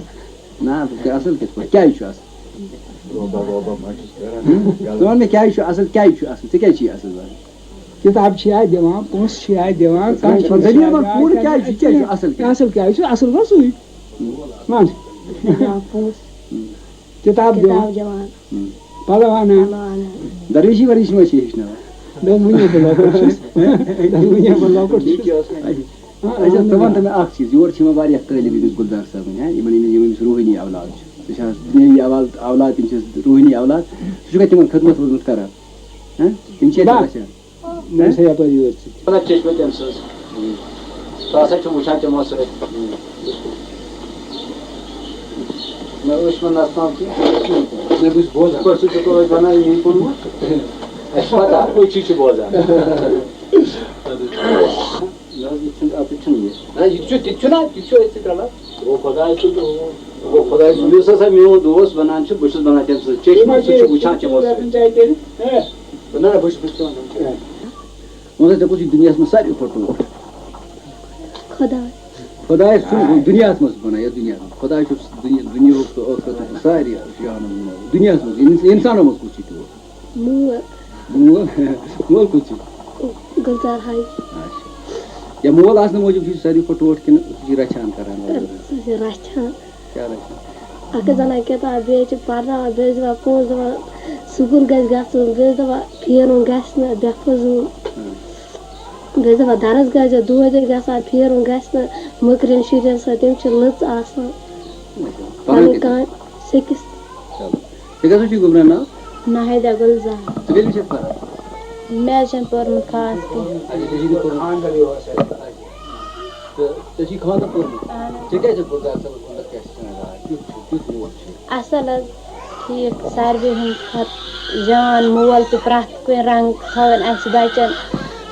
نہ، اَصٕل کِتھ پٲٹھۍ؟ کیٛازِ چھُ اَصٕل؟ ژٕ وَن مےٚ، کیٛازِ چھُ اَصٕل، کیٛازِ چھُ اَصٕل، ژےٚ کیٛازِ چھُے اَصٕل باسان؟ کِتاب چھِ یا دِوان، پونٛسہٕ چھِ یا دِوان، کانٛہہ چیٖز چھِ دٔلیٖل یا وَن دِوان، پوٗرٕ، کیٛازِ چھُ، کیٛازِ چھُ اَصٕل کیٛازِ؟ اَصٕل کیٛازِ چھُ؟ اَصٕل گوٚو سُے۔ وَن۔ دِوان پونٛسہٕ، کِتاب دِوان، کِتاب دِوان۔ پَلو اَنان۔ پَلو اَنان۔ درویشی ورویشی ما چھِ ہیٚچھناوان؟ نہ، وُنہِ بہٕ لۄکُٹ چھُس۔ نہ، وُنہِ بہٕ لۄکُٹ چھُس۔ اچھا، ژٕ وَن تہٕ مےٚ اَکھ چیٖز، یور چھِ یِوان واریاہ طٲلبہِ علم گُلزار صٲبٕنۍ، ہا، یِمَن، یِم، یِم أمِس روحٲنی اولاد چھِ۔ ژےٚ چھا دُنیٲوی اولاد، اولاد، تِم چھِ روحٲنی اولاد، ژٕ چھُکھا تِمَن خدمت وٲدمت کران؟ ہا؟ تِم چھِ اَتہِ بَس۔ بَسان؟ مےٚ چھےٚ یَپٲرۍ یٲر سۭتۍ۔ مطلب چشمہٕ تٔمۍ سٕنٛز۔ سُہ ہسا چھُ وٕچھان تِمو سۭتۍ۔ نہ، أسۍ چھِنہٕ نژناوان کینٛہہ۔ نہ، بہٕ چھُس بوزان۔ یِتھ پٲٹھۍ ژٕ چھُکھ أسۍ وَنان، یہِ کوٚرمُت۔ اَسہِ چھِ پَتہ۔ أچھی چھِ بوزان۔ نہ حظ، یہِ چھُنہٕ، اَتھ چھُنہٕ یہِ۔ نہ، یہِ تہِ چھُ، تہِ تہِ چھُنہ، تہِ تہِ چھُ أتھۍ سۭتۍ رَلان۔ گوٚو خۄداے سُنٛد، گوٚو خۄداے سُنٛد۔ یُس ہسا میون دوس وَنان چھُ، بہٕ چھُس وَنان تٔمۍ سٕنٛز چشمہٕ، سُہ چھُ وٕچھان تِمو سۭتۍ۔ نہ، نہ، بہٕ چھُس، بہٕ چھُس تِمن سۭتۍ۔ وَن حظ، ژےٚ کُس چھُ دُنیاہَس منٛز ساروی کھۄتہٕ ٹوٹھ؟ خۄداے۔ خۄداے سُنٛد دُنیاہَس منٛز چھُس وَنان، یَتھ دُنیاہَس منٛز۔ خۄداے چھُ دُنیا، دُنیاہُک تہٕ ٲخرتُک تہٕ سارے جہانَس منٛز۔ دُنیاہَس منٛز، اِنس-، اِنسانَن منٛز کُس چھُ ٹوٹھ؟ مول۔ مول، مول کُس چھُ؟ گُلزار حاجی۔ اچھا۔ یا مول آسنہٕ موٗجوٗب چھُ ساروی کھۄتہٕ ٹوٹھ کِنہٕ سُہ چھُ رَچھان کران وغٲرٕ؟ سُہ چھُ رَچھان۔ کیٛاہ رَچھان؟ اَکھ حظ اَنان کِتاب، بیٚیہِ حظ چھِ پَرناوان، بیٚیہِ حظ دَپان پونٛسہٕ دِوان، سکوٗل گژھِ گژھُن، بیٚیہِ حظ دَپان پھیرُن گژھِ نہٕ بے فضوٗل۔ ہاں۔ بیٚیہِ حظ دَپان دَرس گژھِ، دۄہَے دۄہَے گژھان، پھیرُن گژھِ نہٕ، مٔکرٮ۪ن شُرٮ۪ن سۭتۍ، تِم چھِ لٔژ آسان۔ اچھا۔ پَران پَنٕنۍ کَتہِ؟ کامہِ سِکِس۔ چلو۔ ژےٚ کیٛاہ سا چھُے گوٚبرا ناو؟ ناہیدہ گُلزار۔ ژٕ کَتہِ چھَکھ پَران؟ مےٚ حظ چھَنہٕ پوٚرمُت خاص کینٛہہ۔ اچھا، ژےٚ چھُے نہٕ پوٚرمُت؟ تہٕ ژےٚ چھُے خانٛدر کوٚرمُت؟ اہن حظ۔ ژےٚ کیٛازِ چھُکھ گُلزار صٲبَس ووٚنمُت کیٛاہ چھُ ژٕ وَنان؟ کیُتھ چھُ، کیُتھ موج چھُ؟ اَصٕل حظ، ٹھیٖک، ساروی ہٕنٛدِ کھۄتہٕ جان مول تہِ پرٛٮ۪تھ کُنہِ رنٛگہٕ تھٲوٕنۍ اَسہِ بَچَن،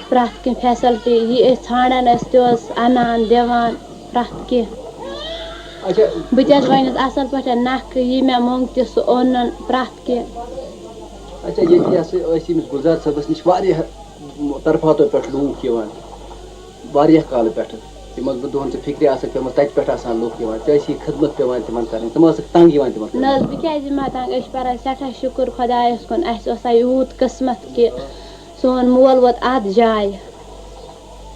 پرٛٮ۪تھ کینٛہہ فیسَلٹی، یہِ أسۍ ژھانٛڈان ٲسۍ تہِ اوس اَنان، دِوان۔ پرٛٮ۪تھ کینٛہہ۔ اچھا۔ بہٕ تہِ حظ وَنٮ۪س اَصٕل پٲٹھۍ نَکھٕ، یہِ مےٚ موٚنٛگ تہِ سُہ اوٚنُن پرٛٮ۪تھ کینٛہہ۔ اچھا، ییٚتہِ یہِ ہسا ٲسۍ ییٚمِس گُلزار صٲبَس نِش واریاہ طرفاتو پٮ۪ٹھ لوٗکھ یِوان، واریاہ کالہٕ پٮ۪ٹھٕ۔ یِم حظ بہٕ دۄہَن ژٕ فِکرِ آسَکھ پیٚمٕژ، تَتہِ پٮ۪ٹھ آسان لوٗکھ یِوان، ژےٚ ٲسی خدمت پٮ۪وان تِمَن کَرٕنۍ، تِم ٲسٕکھ تنٛگ یِوان تِمَن نہ حظ، خدمت۔ بہٕ کیٛازِ یِمہٕ ہا تنٛگ؟ أسۍ چھِ پَران سٮ۪ٹھاہ شُکُر خۄدایَس کُن، اَسہِ اوس ہا یوٗت قٕسمَت کہِ سون مول ووت اَتھ جایہِ۔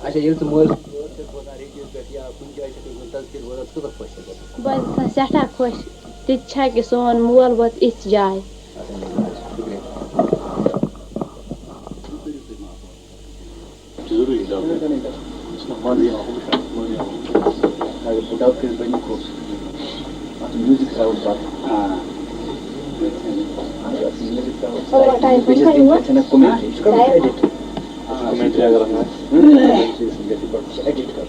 اچھا، ییٚلہِ ژٕ مٲلۍ سُنٛد وٲر چھَکھ بوزان ریڈیوَس پٮ۪ٹھ یا کُنہِ جایہِ چھَکھ أمۍ سُنٛد تذکرٕ بوزان، ژٕ کۭژاہ خۄش چھَکھ گژھان؟ بہٕ حظ گژھان سٮ۪ٹھاہ خۄش، تہِ تہِ چھا کہِ سون مول ووت یِژھ جاے۔ اچھا، شُکریہ۔ ضروٗری ڈب۔ یہِ چھُنہٕ منٛزٕ یِوان، ہُہ چھُنہٕ منٛزٕ یِوان۔ اگر بہٕ ڈب کٔرِتھ بَنہِ خۄش۔ اَتھ چھُ میوٗزِک ترٛاوُن پَتہٕ۔ آ۔ اَتھ چھُ میوٗزِک ترٛاوُن۔ بیٚیہِ چھِ اَتھ کَرُن ایڈِٹ۔ آ، کمنٹری اگر اَتھ منٛز۔ یہِ چھُ ایڈِٹ کَرُن۔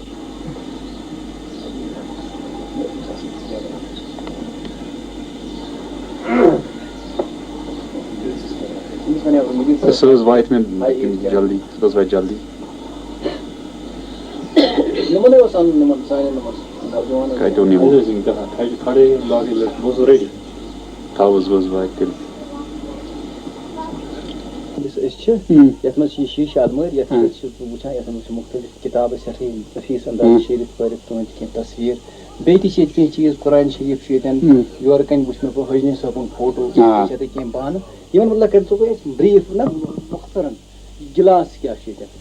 سُہ حظ واتہِ مےٚ جلدی، سُہ حظ واتہِ جلدی۔ یِمَن اوس اَنُن، یِمَن سانٮ۪ن یِمَن نوجوانَن۔ کَتہِ اوٚن یِمو؟ اَسہِ ٲسۍ یِم گژھان، تھَجہِ کھڑے، باقٕے لٔڑکہٕ، بہٕ اوسُس ریڈی۔ تھاوُس، بہٕ حظ واتہِ تیٚلہِ۔ یُس أسۍ چھِ، ہُم۔ یَتھ منٛز چھِ یہِ شیٖشہٕ اَلمٲرۍ، یَتھ ہاں۔ منٛز چھُس بہٕ وٕچھان، یَتھ منٛز چھِ مُختٔلِف کِتابہٕ سٮ۪ٹھاہ نفیٖس اندازٕ ہُم۔ شیٖرِتھ پٲرِتھ، تُہٕنٛدۍ کینٛہہ تصویٖر۔ بیٚیہِ تہِ چھِ ییٚتہِ کینٛہہ چیٖز، قرآن شریٖف چھُ ییٚتٮ۪ن، ہُم۔ یورٕ کَنۍ وٕچھ مےٚ بہٕ حٲجنہِ صٲبُن فوٹو، آ۔ چھِ یَتٮ۪تھ کینٛہہ بانہٕ۔ یِمَن مُتعلِق کٔرۍتو تُہۍ اَسہِ بریٖف نہ مۄختصرن۔ گِلاس کیٛاہ چھُ ییٚتٮ۪تھ؟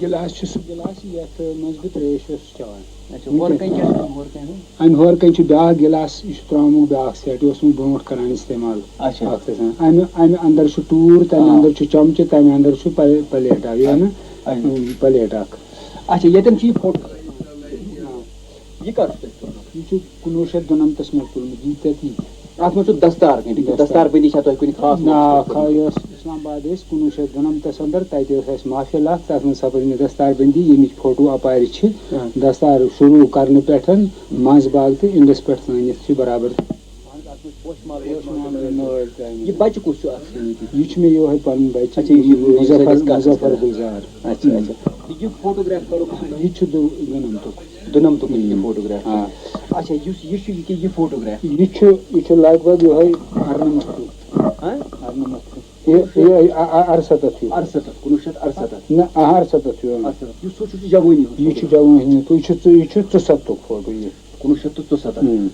گِلاس چھُ سُہ گِلاس یَتھ منٛز بہٕ ترٛیش چھُس چٮ۪وان۔ اچھا، ہورٕ کَنہِ کیٛاہ چھُ؟ ہورٕ کَنہِ؟ اَمہِ ہورٕ کَنہِ چھُ بیٛاکھ گِلاس، یہِ چھُ ترٛامُک بیٛاکھ سیٹ، یہِ اوس مےٚ برونٛٹھ کَران استعمال۔ اچھا۔ اَکھ چھُ آسان۔ اَمہِ، اَمہِ اَندَر چھُ ٹوٗر، تَمہِ آ۔ اَندَر چھُ چَمچہٕ، تَمہِ اَندَر چھُ پَلے-، پَلیٹ اَکھ، یہِ اَنہٕ اچھا۔ پَلیٹ اَکھ۔ اچھا، ییٚتٮ۪ن چھُ یہِ فوٹو۔ آ۔ یہِ کَر چھُ تۄہہِ تُلمُت؟ یہِ چھُ کُنوُہ شیٚتھ دُنَمتَس منٛز تُلمُت، ییٖتیٛاہ تی۔ اَتھ منٛز چھُ دستار گٔنٛڈِتھ۔ دستار۔ دستار بندی چھا تۄہہِ کُنہِ خاص نہ، موقعس پٮ۪ٹھ خا-، کٔرمٕژ؟ یہِ اوس اسلام آباد، أسۍ کُنوُہ شیٚتھ دُنَمتَس اندر، تَتہِ ٲس اَسہِ محفل اَکھ، تَتھ منٛز سَپٕز مےٚ دستار بندی، ییٚمِچ فوٹو اَپارِ چھِ۔ ہاں۔ دستار شروٗع کرنہٕ پٮ۪ٹھ منٛز باغ تہٕ اِنڈَس پٮ۪ٹھ تانٮ۪تھ چھِ برابر۔ اَتھ منٛز چھُ پوشہٕ مال، پوشہٕ مال۔ یہِ بَچہٕ کُس چھُ اَتھ سۭتۍ؟ یہِ چھُ مےٚ یِہوٚے پَنُن بَچہٕ، اچھا، یہِ چھُ مُظفر، یُس أسۍ کَتھ مُظفر کران۔ گُلزار۔ اچھا، اچھا۔ یہِ فوٹوگراف کَرُکھ؟ یہِ تہِ چھُ دُ-، دُنَمتُک۔ دُنَمتُک یہِ ہُم۔ فوٹوگراف۔ آ۔ اچھا، یُس یہِ چھُ، یہِ کیٛاہ، یہِ فوٹوگراف؟ یہِ چھُ، یہِ چھُ لگ بگ یِہوٚے اَرنَمَتھ ہیوٗ۔ ہاں؟ اَرنَمَتھ ہیوٗ۔ یہِ، یہِ، اَ-، اَ-، اَرسَتَتھ ہیوٗ۔ اَرسَتَتھ، کُنوُہ شیٚتھ اَرسَتَتھ۔ نہ، آ، اَرسَتَتھ ہیوٗ، اۭں۔ اَرسَتَتھ۔ یُس ہُہ چھُ، سُہ چھُ جوٲنی ہُنٛد یہِ چھُ فوٹوگراف۔ جوٲنی ہُنٛد، یہِ چھُ ژُ-، یہِ چھُ ژُسَتتُک فوٹو یہِ۔ کُنوُہ شیٚتھ تہٕ ژُسَتَتھ۔ اۭں۔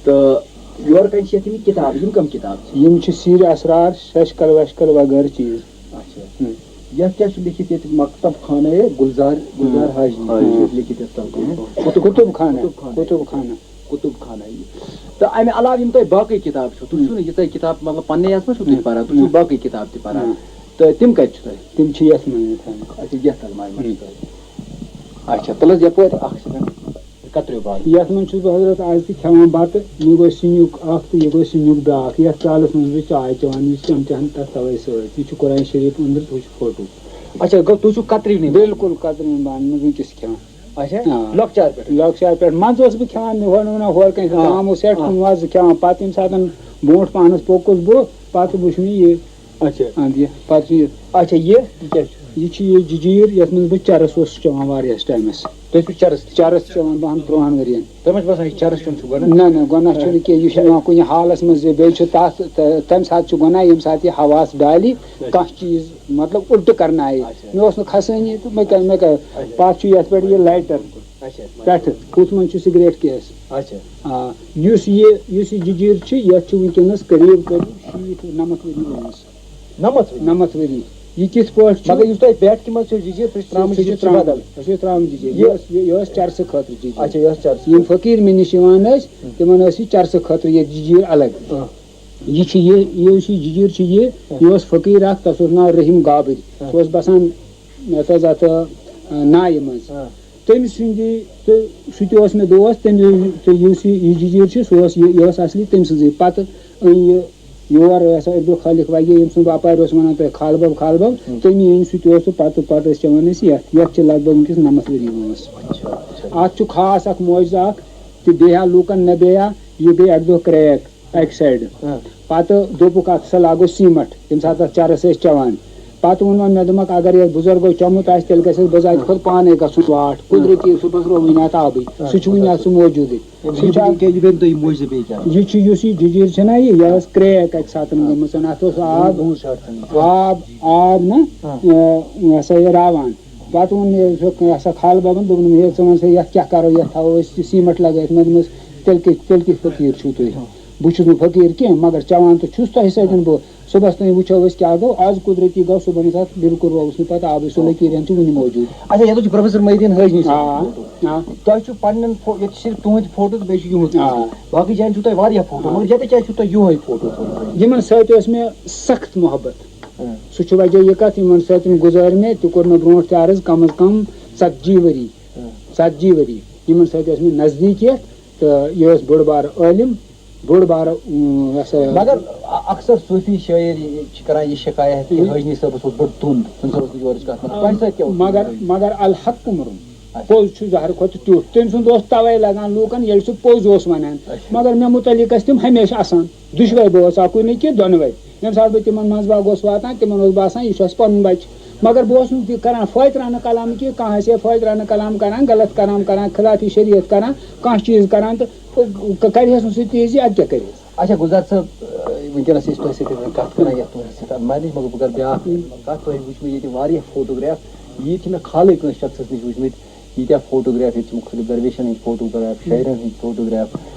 تہٕ یورٕ کَنہِ چھِ یَتھ یِم کِتابہٕ، یِم کَم کِتابہٕ چھِ؟ یِم چھِ سیٖر اسرار، ششکل وشکل وغٲرٕ چیٖز۔ اچھا۔ ہم۔ یَتھ کیٛاہ چھُ لیٚکھِتھ ییٚتہِ؟ مکتب خانہ گلزار، گلزار ہم۔ حاجی، ہم۔ یہِ چھُ لیٚکھِتھ یَتھ تَل کُن۔ کُتُب خانہ، کُتُب خانہ۔ کُتُب خانہ۔ کُتُب خانہ۔ تہٕ اَمہِ علاوٕ یِم تۄہہِ باقٕے کِتابہٕ چھِو، تُہۍ چھِو نہٕ یِژھے کِتاب، مطلب، پننے یَتھ منٛز چھِو تُہۍ ہم۔ پَران، تُہۍ چھِو ہم۔ باقٕے کِتاب تہِ پَران۔ ہم۔ تہٕ تِم کَتہِ چھِ تۄہہِ؟ تِم چھِ یَتھ منٛز تھاونہٕ۔ اچھا، یَتھ تَل منٛز چھِ ہم۔ تۄہہِ۔ اچھا، تُل حظ یَپٲرۍ اَکھ second۔ کتریو باغ۔ یَتھ منٛز چھُس بہٕ حضرت آز تہِ کھٮ۪وان بَتہٕ، یہِ گوٚو سِنیُک اَکھ تہٕ یہِ گوٚو سِنیُک بیٛاکھ۔ یَتھ پیالَس منٛز بہٕ چاے چٮ۪وان، یہِ چھِ چمچہٕ ہن تَتھ تَوَے سۭتۍ۔ یہِ چھُ قرآن شریٖف أنٛدرٕ، ہُہ چھُ فوٹو۔ اچھا، گوٚو تُہۍ چھِو کتریونٕے منٛز؟ بِلکُل کتریونٕے منٛز، وٕنکیٚس چھِ کھٮ۪وان۔ اچھا، آ۔ لۄکچار پٮ۪ٹھ؟ لۄکچار پٮ۪ٹھ۔ منٛزٕ اوسُس بہٕ کھٮ۪وان، مےٚ ووٚن، ووٚن، ہورٕ کَنہِ آ۔ ترٛامہٕ اوس سٮ۪ٹھ آ۔ کُنہِ وازٕ کھٮ۪وان۔ پَتہٕ ییٚمہِ ساتہٕ برونٛٹھ پَہنَس پوٚکُس بہٕ، پَتہٕ وٕچھ مےٚ یہِ۔ اچھا۔ اَدٕ یہِ، پَتہٕ چھُ یہِ۔ اچھا، یہِ؟ یہِ کیٛاہ چھُ؟ یہِ چھُ یہِ جِجیٖر، یَتھ منٛز بہٕ چرس اوسُس چٮ۪وان واریاہَس ٹایمَس۔ تُہۍ چھِو چرس؟ چرس چٮ۪وان بَہَن تُرٛہَن ؤرِین۔ تۄہہِ ما چھُ باسان یہِ چرس چیوٚن چھُ گۄڈٕ؟ نہ، نہ، گۄناہ چھُنہٕ کینٛہہ۔ یہِ چھُ یِوان کُنہِ حالَس منٛز زِ بیٚیہِ چھُ تَتھ، تہٕ تَمہِ ساتہٕ چھُ گۄناہ، ییٚمہِ ساتہٕ یہِ حواس ڈالہِ، اچھا۔ کانٛہہ چیٖز، مطلب، اُلٹہٕ کَرنایہِ۔ اچھا۔ مےٚ اوس نہٕ کھسٲنی تہٕ مےٚ کَرِ، مےٚ کَرِ۔ اچھا۔ پَتہٕ چھُ یَتھ پٮ۪ٹھ یہِ lighter۔ اچھا۔ پٮ۪ٹھٕ، ہُتھ منٛز چھُ سگریٹ کیس۔ اچھا۔ آ، یُس یہِ، یُس یہِ جِجیٖر چھُ، یَتھ چھُ وٕنکیٚنَس قریٖب قریٖب شیٖتھ نَمَتھ ؤری گٔمٕتۍ۔ نَمَتھ ؤری؟ نَمَتھ ؤری۔ یہِ کِتھ پٲٹھۍ چھُ؟ مگر یُس تۄہہِ بیٹھکہِ منٛز چھو جِجیٖر، سُہ چھِ ترٛامٕژ، سُہ چھِ یہِ چھِ ترٛامٕژ، بدل۔ سُہ چھِ ترٛامٕژ جِجیٖر۔ یہِ یہِ ٲس، یہِ، یہِ ٲس چرسہٕ خٲطرٕ جِجیٖر۔ اچھا، یہِ ٲس چرسہٕ۔ یِم فقیٖر مےٚ نِش یِوان ٲسۍ، ہُم۔ تِمَن ٲس یہِ چرسہٕ خٲطرٕ یہِ جِجیٖر الگ۔ آ۔ یہِ چھُ یہِ، یہِ یُس یہِ جِجیٖر چھُ یہِ، آ۔ یہِ اوس فقیٖر اَکھ، تَس اوس ناو رحیٖم گابٕرۍ۔ آ۔ سُہ اوس بَسان، یَتھ حظ، اَتھ، آ، نایہِ منٛز۔ آ۔ تٔمۍ سٕنٛدی، تہٕ سُہ تہِ اوس مےٚ دوس، تٔمۍ، تہٕ یُس یہِ، یہِ جِجیٖر چھُ، سُہ اوس یہِ، یہِ ٲس اصلی تٔمۍ سٕنٛزٕے۔ پَتہٕ أنۍ یہِ یور، یہِ ہسا عبدالخالق وغیرہ، یِم سُنٛد باپار اوس وَنان تۄہہِ خالبب، خالبب، ہُم۔ تٔمی أنۍ سُہ تہِ اوس، تہٕ پَتہٕ، پَتہٕ ٲسۍ چٮ۪وان أسۍ یَتھ۔ یَتھ چھِ لگ بگ وٕنکیٚس نَمَتھ ؤری وٲنٛس۔ اچھا، اچھا۔ اَتھ چھُ خاص اَکھ معجزٕ اَکھ، تہِ بیٚیہِ ہا لوٗکَن مےٚ بیٚیہِ ہا، یہِ گٔے اَکہِ دۄہ crack اَکہِ side۔ ہاں۔ پَتہٕ دوٚپُکھ، اَتھ ہسا لاگو سیٖمَٹھ، ییٚمہِ ساتہٕ اَتھ چَرَس ٲسۍ چٮ۪وان۔ پَتہٕ ووٚن وۄنۍ مےٚ، دوٚپمَکھ، اگر یَتھ بُزرگو چوٚمُت آسہِ، تیٚلہِ گژھِ اَسہِ بظاہِر خۄد پانَے گژھُن واٹھ، قُدرٔتی۔ صُبحَس روو وٕنہِ اَتھ آبٕے، آ، سُہ چھُ وٕنہِ اَتھ سُہ موجوٗدٕے۔ یہِ سُہ چھُ یہِ بیٚیہِ تۄہہِ موجوٗدٕے کیٛاہ؟ یہِ چھُ، یُس یہِ جِجیٖر چھَنہ یہِ، یہِ ٲس crack اَکہِ ساتَن گٔمٕژ، اَتھ اوس آب، گوٗج شاٹ تھٲومٕژ۔ آب، آب نہ، آ۔ آ، یہِ ہسا یہِ راوان۔ پَتہٕ ووٚن مےٚ، یہِ ہسا خالہٕ بَبَن، دوٚپُن، ہے، ژٕ وَن سا، یَتھ کیٛاہ کَرو، یَتھ تھاوو أسۍ یہِ سیٖمَٹھ لَگٲیِتھ؟ مےٚ دوٚپمَس، تیٚلہِ کہِ-، تیٚلہِ کِتھ فقیٖر چھُو تُہۍ؟ بہٕ چھُس نہٕ فقیٖر کینٛہہ، مگر چٮ۪وان تہٕ چھُس تۄہہِ سۭتۍ بہٕ۔ صُبحَس تام وٕچھو أسۍ کیٛاہ گوٚو۔ آز قُدرٔتی گوٚو، صُبحَن ساتہٕ بِلکُل رووُس نہٕ پَتہٕ آبٕے، سُہ لٔکیٖر ہَن چھُ وٕنہِ موجوٗد۔ اچھا، یَتھ چھُ پروفیسر محی الدین حٲجی صٲب آ، فوٹو۔ آ۔ تۄہہِ چھُ پنٛنٮ۪ن فو-، ییٚتہِ چھِ صرف تُہٕنٛدۍ فوٹوز، بیٚیہِ چھِ یِہُنٛد آ۔ فوٹو۔ باقٕے جایَن چھُو تۄہہِ واریاہ فوٹو، آ۔ مگر ییٚتہِ کیٛازِ چھُو تۄہہِ یِہوٚے فوٹو تھوٚومُت؟ یِمَن سۭتۍ اوس مےٚ سخت محبت۔ آ۔ سُہ چھُ وجہ یہِ کَتھ، یِمَن سۭتۍ گُزٲرۍ مےٚ، تہِ کوٚر مےٚ برونٛٹھ تہِ عرض، کَم از کَم ژَتجی ؤری۔ آ۔ ژَتجی ؤری۔ یِمَن سۭتۍ ٲس مےٚ نزدیٖکیت، تہٕ یہِ ٲس بٔڑ بار عٲلِم، بوٚڑ بارٕ، اۭں، یہِ ہسا یہِ۔ مگر اکثر صوٗفی شٲعر یہِ چھِ کران یہِ شکایت کہِ حٲجنی صٲبَس اوس بڑٕ توٚن، تٔمۍ صٲبَس نہٕ یورٕچ کَتھ وَنان۔ تۄہہِ سۭتۍ کیٛاہ اوس؟ مگر، مگر الحق امرُن۔ اچھا۔ پوٚز چھُ زہرٕ کھۄتہٕ ٹیوٚٹھ۔ تٔمۍ سُنٛد اوس تَوَے لَگان لوٗکَن، ییٚلہِ سُہ پوٚز اوس وَنان۔ اچھا۔ مگر مےٚ مُتعلِق ٲسۍ تِم ہمیشہِ اَسان۔ دُشوَے بٲژ، اَکُے نہٕ کینٛہہ، دۄنوَے۔ ییٚمہِ ساتہٕ بہٕ تِمَن منٛز باگ اوسُس واتان، تِمَن اوس باسان، یہِ چھُ اَسہِ پَنُن بَچہِ۔ مگر بہٕ اوسُس نہٕ تہِ کران فٲطرانہٕ کلام کینٛہہ، کانٛہہ آسہِ ہے فٲطرانہٕ کلام کران، غلط کلام کران، خلاف شریعت کران، کانٛہہ چیٖز کران، تہٕ ک-، ک-، کرِ ہس نہٕ سُہ تہِ زِ اَدٕ کیٛاہ کرِ۔ اچھا، گُلزار صٲب، ٲں، وُنکیٚنَس چھِ أسۍ تۄہہِ سۭتۍ کَتھ کران یَتھ تُہٕنٛدِس یَتھ اَنٛدازَس منٛز، بہٕ کَرٕ بیٛاکھ کَتھ۔ تۄہہِ وٕچھ مےٚ ییٚتہِ واریاہ فوٹوگراف، ییٚتہِ چھِ مےٚ خالٕے کٲنٛسہِ شخصَس نِش وٕچھمٕتۍ ییٖتیٛاہ فوٹوگراف، ییٚتہِ چھِ مُختٔلِف درویشَن ہٕنٛدۍ فوٹوگراف، شٲعرَن ہٕنٛدۍ فوٹوگراف،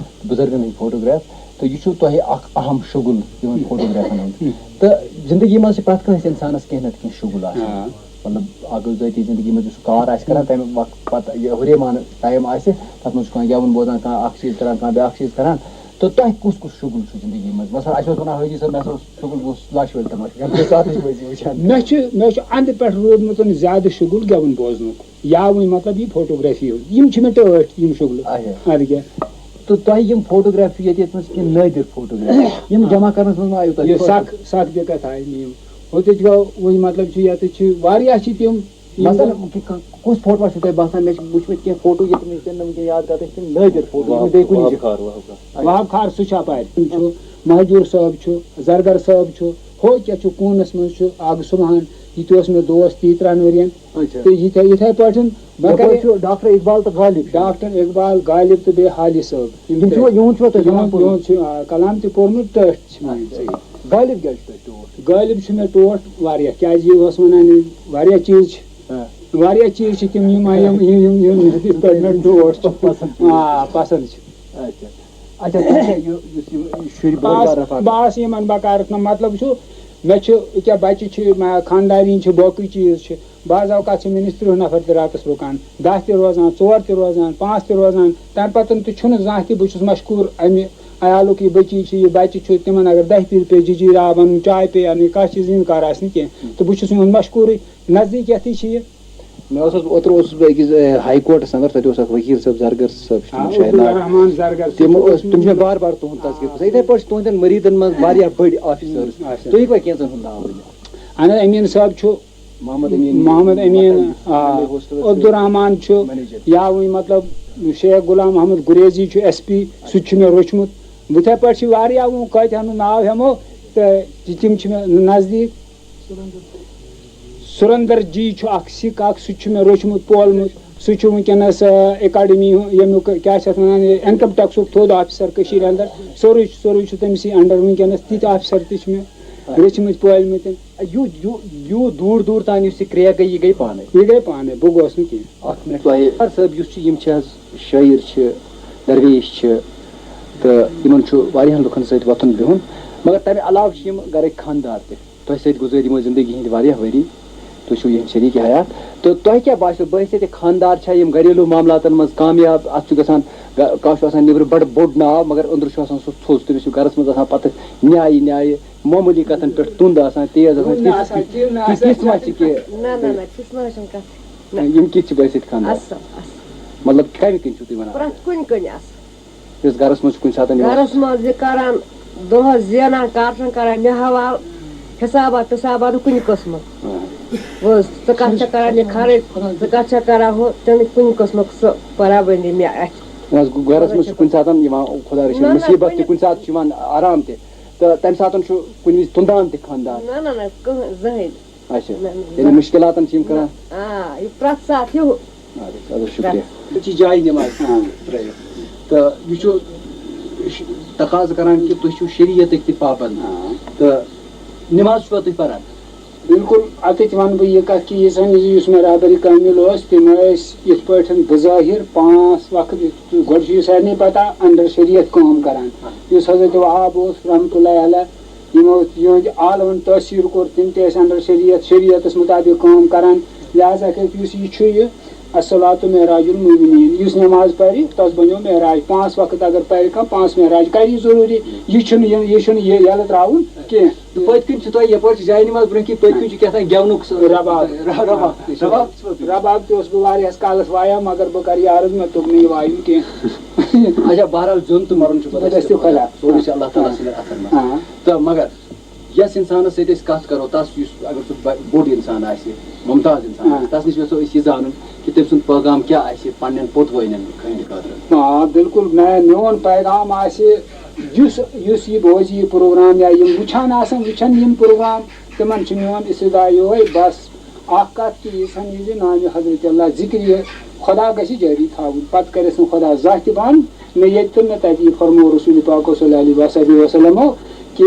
بُزرگَن ہٕنٛدۍ فوٹوگراف۔ تہٕ یہِ چھُ تۄہہِ اَکھ اَہَم شُغُل یِمَن فوٹوگرافَن ہُنٛد۔ تہٕ زِندگی منٛز چھِ پرٛٮ۪تھ کٲنٛسہِ اِنسانَس کینٛہہ نَتہٕ کینٛہہ شُغُل آسان۔ آ۔ مطلب، اَکھ گوٚو ذٲتی زِندگی منٛز یُس کار آسہِ کران، تَمہِ وقتہٕ پَتہٕ یہِ ہُریمان ٹایم آسہِ، تَتھ منٛز چھُ کانٛہہ گٮ۪وُن بوزان، کانٛہہ اَکھ چیٖز کران، کانٛہہ بیٛاکھ چیٖز کران۔ تہٕ تۄہہِ کُس کُس شُغُل چھُ زِندگی منٛز؟ مثلاً، اَسہِ اوس وَنان حٲجی صٲب، مےٚ ہسا اوس شُغُل، بہٕ اوسُس لَش وٲلۍ تَماشہٕ کران، تَمہِ ساتہٕ ٲسۍ أسۍ وٕچھان۔ مےٚ چھُ، مےٚ چھُ اَنٛدٕ پٮ۪ٹھ روٗدمُت زیادٕ شُغُل گٮ۪وُن بوزنُک۔ یا وۄنۍ مطلب یہِ فوٹوگرافی یوت، یِم چھِ مےٚ ٹٲٹھۍ یِم شُغلہٕ۔ اچھا۔ اَدٕ کیٛاہ؟ تہٕ تۄہہِ یِم فوٹوگراف چھِ ییٚتہِ ییٚتہِ نَس کِنہٕ نٲدِر فوٹوگراف؟ یِم جمع کرنَس منٛز ما آیوٕ تۄہہِ یہِ خٲطرٕ؟ سَکھ، سَکھ دِقت آیہِ مےٚ یِم۔ ہُتہِ گوٚو وۄنۍ مطلب چھُ ییٚتہِ چھِ واریاہ چھِ تِم یِم مثلاً، زَن کہِ-، کُس فوٹو چھُو تۄہہِ باسان؟ مےٚ چھِ وٕچھمٕتۍ کینٛہہ فوٹو ییٚتہِ مےٚ چھِ نہٕ وٕنکیٚن یاد کران، تِم چھِ نٲدِر فوٹو، یِم وہاب، بیٚیہِ کُنہِ وہاب جایہِ۔ خار، وہاب خار۔ وہاب خار، سُہ چھُ اَپارِ۔ چھُ مہجوٗر صٲب چھُ، زرگر صٲب چھُ، ہُہ کیٛاہ چھُ کوٗنَس منٛز چھُ اَکھ صُبحَن، یہِ تہِ اوس مےٚ دوس تیٖترٛہَن ؤرِیَن۔ اچھا۔ تہٕ یِتھے، یِتھے پٲٹھۍ مےٚ یَپٲرۍ کَرے چھُ ڈاکٹر اقبال تہٕ غالب چھِ۔ ڈاکٹر اقبال، غالب تہٕ بیٚیہِ حالی صٲب۔ یِم یِم چھِوا، چھِ یِہُنٛد چھُوا تۄہہِ کلام یِہُنٛد، کوٚرمُت؟ یِہُنٛد چھُ، آ، کلام تہِ کوٚرمُت، ٹٲٹھۍ چھِ میٛٲنۍ۔ اچھا۔ صحیح۔ غالب کیٛازِ چھُ تۄہہِ ٹوٹھ؟ غالب چھُ مےٚ ٹوٹھ واریاہ، کیٛازِ یہِ اوس وَنان، یہِ واریاہ چیٖز چھِ، ہاں۔ واریاہ چیٖز چھِ تِم، یِم، یِم، یِم، یِم، یِتھ پٲٹھۍ مےٚ ٹوٹھ چھُ۔ پسنٛد چھِ۔ آ، پسنٛد چھِ۔ اچھا۔ اچھا، تۄہہِ چھا یہِ، یُس یہِ شُرۍ بٔڑ بار رفاقت؟ بہٕ آس یِمن بکارس نہ، مطلب چھُ، مےٚ چھُ أکیٛاہ بچہِ چھِ، مےٚ خانٛدارِنۍ چھِ، باقٕے چیٖز چھِ، بعض اوقات چھِ مےٚ نِش تٕرٛہ نفر تہِ راتس رُکان، دَہ تہِ روزان، ژور تہِ روزان، پانٛژھ تہِ روزان، تَمہِ پتہٕ تہِ چھُنہٕ زانٛہہ تہِ، بہٕ چھُس مشکوٗر اَمہِ عیالُک، یہِ بٔچی چھِ، یہِ بچہِ چھُ، تِمن اگر دَہہِ پھِرِ پیٚیہِ جِجیٖر آب اَنُن، چاے پیٚیہِ اَنٕنۍ، کانٛہہ چیٖز اِنکار آسہِ نہٕ کینٛہہ، تہٕ بہٕ چھُس یِہُنٛد مشکوٗرٕے، نزدیٖکیتھٕے چھِ یہِ۔ مےٚ اوس، اوترٕ اوسُس بہٕ أکِس، اے، ہاے کورٹَس اَندَر، تَتہِ اوس اَکھ ؤکیٖل صٲب زرگر صٲب، چھُ آ، تٔمِس شاید ناو۔ عبدالرحمان زرگر صٲب تِم چھِ اوس ٲسۍ، تِم چھِ مےٚ بار بار تُہُنٛد تذکرٕ پرٛژھان۔ یِتھَے پٲٹھۍ چھِ تُہٕنٛدٮ۪ن مٔریٖدَن منٛز واریاہ بٔڑۍ آفیسٲرٕس۔ اچھا۔ تُہۍ ہیٚکوا کینٛژَن ہُنٛد ناو ؤنِتھ؟ اَہَن حظ، أمیٖن صٲب چھُ، محمد أمیٖن، محمد أمیٖن، مٹن، آ، ایم اے ہوسٹل، عبدالرحمان چھُ، منیجر۔ یا وۄنۍ مطلب شیخ غلام محمد گریزی چھُ ایس پی، سُہ تہِ چھُ مےٚ روٚچھمُت۔ یِتھَے پٲٹھۍ چھِ واریاہ، وۄنۍ کۭتِہَن ہُنٛد ناو ہٮ۪مو، تہٕ تِم چھِ مےٚ نزدیٖک۔ سُرندر جی چھُ اکھ سِکھ اکھ، سُہ تہِ چھُ مےٚ روٚچھمُت، پولمُت۔ سُہ چھُ وٕنکیٚنَس، آ، اکیڈمی ہُنٛد، ییٚمیُک، کیٛاہ چھِ اَتھ وَنان، یہِ انکم ٹیکسُک تھوٚد آفیسر کٔشیٖرِ اندر۔ سورُے چھُ، سورُے چھُ تٔمسٕے اندر وٕنکیٚنَس۔ تِتھۍ آفیسر تہِ چھِ مےٚ رٔچھمٕتۍ، پٲلمٕتۍ۔ یوٗ-، یوٗ-، یوٗت دوٗر دوٗر تام یُس یہِ کرٛیک گٔے، یہِ گٔے پانَے۔ یہِ گٔے پانَے، بہٕ گوس نہٕ کینٛہہ۔ اکھ منٹ۔ تۄہہِ، صٲب، یُس چھُ، یِم چھِ حظ شٲعر چھِ، درویش چھِ، تہٕ یِمن چھُ واریاہن لُکن سۭتۍ وۄتھُن بِہُن، مگر تَمہِ علاوٕ چھِ یِم گرٕکۍ خانٛدار تہِ۔ تۄہہِ سۭتۍ گُزٲرۍ یِمو زندگی ہٕنٛدۍ واریاہ ؤری، تُہۍ چھِو یِہٕنٛدۍ شریٖک حیات۔ تہٕ تۄہہِ کیٛاہ باسیو، بحیثیت خانٛدار چھا یِم گھریلوٗ معاملاتن منٛز کامیاب؟ اَتھ چھُ گژھان، گا-، کانٛہہ چھُ آسان نیٚبرٕ بڑٕ بوٚڑ ناو، مگر أنٛدرٕ چھُ آسان سُہ ژھوٚس، تٔمِس چھُ گرس منٛز آسان پتہٕ نیایہِ نیایہِ، معموٗلی کتھن پٮ۪ٹھ تُنٛد آسان، تیز آسان، تِژھ، تِژھ، تِژھ ما چھِ کینٛہہ؟ نہ، نہ، نہ، تِژھ نہ حظ چھَنہٕ کَتھ۔ نہ۔ یِم کِتھ چھِ بحیثیت خانٛدار؟ اَصٕل، اَصٕل۔ مطلب، کَمہِ کِنۍ چھُو تُہۍ وَنان؟ پرٛٮ۪تھ کُنہِ کِنۍ اَصٕل۔ یُس گرس منٛز چھُ کُنہِ ساتہٕ یِوان۔ گرس منٛز یہِ کران، دۄہس زینان، کر چھُنہٕ کران مےٚ حوالہٕ، حسابات پِسابات نہٕ کُنہِ قٕسمہٕ۔ آ۔ بہٕ حظ، ژٕ کتھ چھکھ کران یہِ خرٕچ، ژٕ کتھ چھکھ کران ہُہ، تہِ نہٕ کُنہِ قٕسمُک سُہ برابٔدی مےٚ اَتھِ۔ نہ حظ، گرس منٛز چھُ کُنہِ ساتہٕ یِوان، خۄدا رٔچھِنۍ، نہ، نہ، مُصیٖبت تہِ، کُنہِ کُنہِ ساتہٕ چھُ یِوان آرام تہِ، تہٕ تمہِ ساتہٕ چھُ کُنہِ وِزِ تُندان تہِ خانٛدار۔ نہ، نہ، نہ، کٕہٕنۍ، زٕہٕنۍ۔ اچھا۔ نہ، نہ، یعنی نہ۔ مُشکِلاتن چھِ یِم کران۔ آ، یہِ پرٛٮ۪تھ ساتہٕ ہیوٗ۔ اَدٕ حظ، اَدٕ حظ، شُکریہ۔ أتھی جایہِ نٮ۪ماز ترٛٲیِتھ۔ تہٕ یہِ چھُ تقاضہٕ کران کہِ تُہۍ چھِو شریعتٕکۍ تہِ پابند۔ تہٕ نٮ۪ماز چھُوا تُہۍ پران؟ بِلکُل، اَتٮ۪تھ وَنہٕ بہٕ یہِ کَتھ کہِ یہِ زَن یہِ یُس مےٚ رہبرِ کامِل اوس، تِم ٲسۍ یِتھ پٲٹھۍ بظٲہِر پانٛژھ وقت، گۄڈٕ چھُ یہِ سارنٕے پَتہ، under شریعت کٲم کران۔ یُس حضرت وہاب اوس رحمتہ اللہ علیہ، یِمو یِہُنٛد عالمن تٲثیٖر کوٚر، تِم تہِ ٲسۍ under شریعت، شریعتس مُطابِق کٲم کران۔ لہذا کٔرِتھ یُس یہِ چھُ یہِ الصلاۃ معراج المومنین، یُس نٮ۪ماز پرِ، تس بنیو معراج۔ پانٛژھ وقت اگر پرِ کانٛہہ، پانٛژھ معراج کرِ یہِ ضروٗری۔ یہِ چھُنہٕ یہِ، یہِ چھُنہٕ یہِ یَلہٕ ترٛاوُن کینٛہہ۔ تہٕ پٔتۍ کِنۍ چھِ تۄہہِ یپٲرۍ چھِ جاے نماز برٛونٛہہ کِنۍ، پٔتۍ کِنۍ چھُ کیٛاہ تام گٮ۪ونُک سُہ رباب۔ رباب۔ رباب چھُ پٔتۍ کِنۍ۔ رباب تہِ اوسُس بہٕ واریاہس کالس وایان، مگر بہٕ کرٕ یہِ عرض، مےٚ توٚگ نہٕ یہِ وایُن کینٛہہ۔ اچھا، بہرحال، زیُن تہٕ مرُن چھُ خۄدا خۄدا سٕنٛدِ سٕنٛدِ خۄدا۔ خۄدا۔ سورُے چھُ اللہ تعالیٰ سٕنٛدٮ۪ن اَتھن منٛز۔ آ۔ تہٕ مگر یَس اِنسانَس سۭتۍ أسۍ کَتھ کَرو، تَس یُس، اگر سُہ بَ-، بوٚڑ اِنسان آسہِ، مُمتاز اِنسان آ۔ آسہِ، تَس نِش یَژھو أسۍ یہِ زانُن کہِ تٔمۍ سُنٛد پٲغام کیٛاہ آسہِ پنٛنٮ۪ن پوٚتوٲنٮ۪ن ہٕنٛدِ خٲطرٕ۔ آ، بِلکُل، مےٚ، میون پیغام آسہِ، یُس، یُس یہِ بوزِ یہِ پروگرام یا یِم وٕچھان آسَن، وٕچھَن یِم پروگرام، تِمَن چھُ میون استدعا یِہوٚے، بَس اَکھ کَتھ کہِ یہِ سَمجھِ زِ نامِ حضرت اللہ ذِکر یہِ خۄدا گژھِ جٲری تھاوُن، پَتہٕ کَرٮ۪س نہٕ خۄدا زانٛہہ تہِ بنٛد، نہ ییٚتہِ تہٕ نہ تَتہِ۔ یہِ فرموو رسول پاک صلی اللہ علیہ وسلم کہِ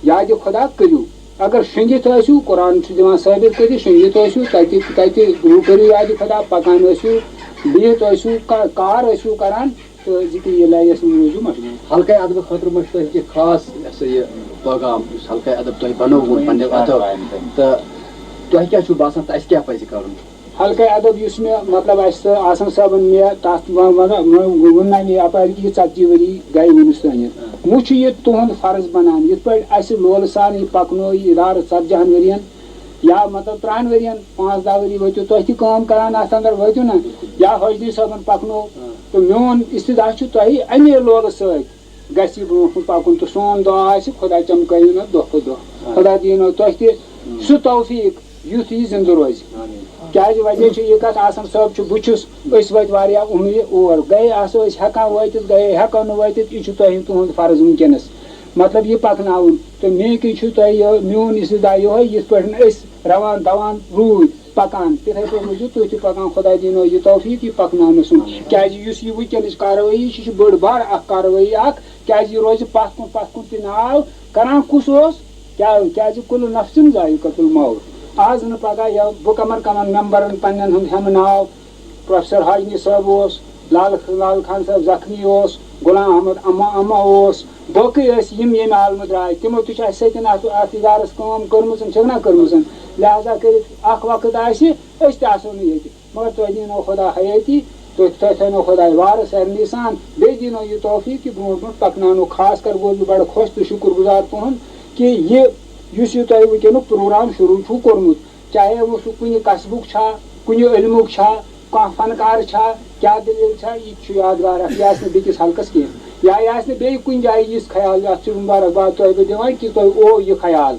یادِ خۄدا کٔرِو۔ اگر شۄنٛگِتھ ٲسِو، قرآن چھُ دِوان ثٲبِت کٔرِتھ، شۄنٛگِتھ ٲسِو، تَتہِ، تَتہِ کٔرِو یادِ خۄدا، پَکان ٲسِو، بِہِتھ ٲسِو، کا-، کار ٲسِو کران، تہٕ ذِکرِ الٰہِیَس منٛز روٗزِو مشغوٗل۔ حلقہ ادب خٲطرٕ ما چھُ تۄہہِ کینٛہہ خاص، یہِ ہسا یہِ، پٲغام، یُس حلقہ ادب تۄہہِ بنووُن پنٛنیو اَتھو، تہٕ تۄہہِ کیٛاہ چھُو باسان، تہٕ اَسہِ کیٛاہ پَزِ کَرُن؟ حلقہ ادب یُس مےٚ، مطلب، اَسہِ آسان صٲبَن مےٚ تَتھ وَ-، وَ-، وَ-، ووٚن نہ مےٚ یَپٲرۍ کہِ یہِ ژَتجی ؤری گٔے وُنِس تانٮ۪تھ۔ وۄنۍ چھُ یہِ تُہُنٛد فرض بَنان، یِتھ پٲٹھۍ اَسہِ لولہٕ سان یہِ پَکنوو یہِ اِدارٕ ژَتجی ہَن ؤرِیَن، یا، مطلب، ترٛہَن ؤرِیَن، پانٛژھ دَہ ؤری وٲتِو تُہۍ تہِ کٲم کَران اَتھ اَندَر، وٲتِو نہ، یا حٲجی صٲبَن پَکنوو۔ تہٕ میون استدعا چھُ تۄہہِ اَمے لولہٕ سۭتۍ گژھِ یہِ برونٛہہ کُن پَکُن تہٕ سون دُعا آسہِ، خۄدا چمکٲیِو نہ دۄہ کھۄتہٕ دۄہ۔ خۄدا دِیِنو تۄہہِ تہِ سُہ توفیٖق یُتھ یہِ زِندٕ روزِ۔ کیٛازِ وجہ چھُ یہِ کَتھ، آسان صٲب چھُ، بہٕ چھُس، أسۍ وٲتۍ واریاہ عُمرِ اور، گٔیے آسو أسۍ ہٮ۪کان وٲتِتھ، گٔیے ہٮ۪کو نہٕ وٲتِتھ، یہِ چھُ تۄہہِ تُہُنٛد فرض وٕنکیٚنَس، مطلب، یہِ پَکناوُن۔ تہٕ مے کِنۍ چھُ تۄہہِ یہِ، میون استدعا یِہوٚے، یِتھ پٲٹھۍ أسۍ رَوان دَوان روٗدۍ پَکان، تِتھَے پٲٹھۍ روٗزِو تُہۍ تہِ پَکان۔ خۄدا دِنو یہِ توفیٖق یہِ پَکناونہٕ سُنٛد۔ کیٛازِ یُس یہِ وٕنکیٚنٕچ کاروٲیی چھِ، یہِ چھِ بٔڑ بار اَکھ کاروٲیی اَکھ۔ کیٛازِ یہِ روزِ پَتھ کُن، پَتھ کُن تہِ ناو کَران کُس اوس؟ کیٛاہ، کیٛازِ کُلُّ نَفْسٍ ذائقۃ الموت۔ آز نہٕ پَگاہ یا بہٕ کَمَن کَمَن مٮ۪مبَرَن پنٛنٮ۪ن ہُنٛد ہٮ۪مہٕ ناو، پروفیسر حاجنی صٲب اوس، لال، لال خان صٲب زخمی اوس، غلام احمد اما اما اوس، باقٕے ٲسۍ یِم ییٚمہِ عالمہٕ درٛاے، تِمو تہِ چھِ اَسہِ سۭتۍ اَتھ، اَتھ اِدارَس کٲم کٔرمٕژ، چھَکھ نا کٔرمٕژ؟ لہذا کٔرِتھ اَکھ وقت آسہِ، أسۍ تہِ آسو نہٕ ییٚتہِ۔ مگر تۄہہِ دِنو خۄدا حیٲتی، تُہۍ، تۄہہِ تھٲینو خۄداے وارٕ سارنٕے سان، بیٚیہِ دِنو یہِ توفیٖق کہِ برونٛٹھ برونٛٹھ پَکناونُک۔ خاص کر گوس بہٕ بَڑٕ خۄش تہٕ شُکُر گُزار تُہُنٛد کہِ یہِ، یُس یہِ تۄہہِ وٕنکیٚنُک پروگرام شروٗع چھُو کوٚرمُت، چاہے وۄنۍ سُہ کُنہِ قصبُک چھا، کُنہِ علمُک چھا، کانٛہہ فنکار چھا، کیٛاہ دٔلیٖل چھا، یہِ تہِ چھُ یادگار اکھ، یہِ آسہِ نہٕ بیٚکِس حلقس کینٛہہ، یا یہِ آسہِ نہٕ بیٚیہِ کُنہِ جایہِ یِژھ خیال۔ یَتھ چھُ مُبارک باد تۄہہِ بہٕ دِوان کہِ تۄہہِ اوو یہِ خیال،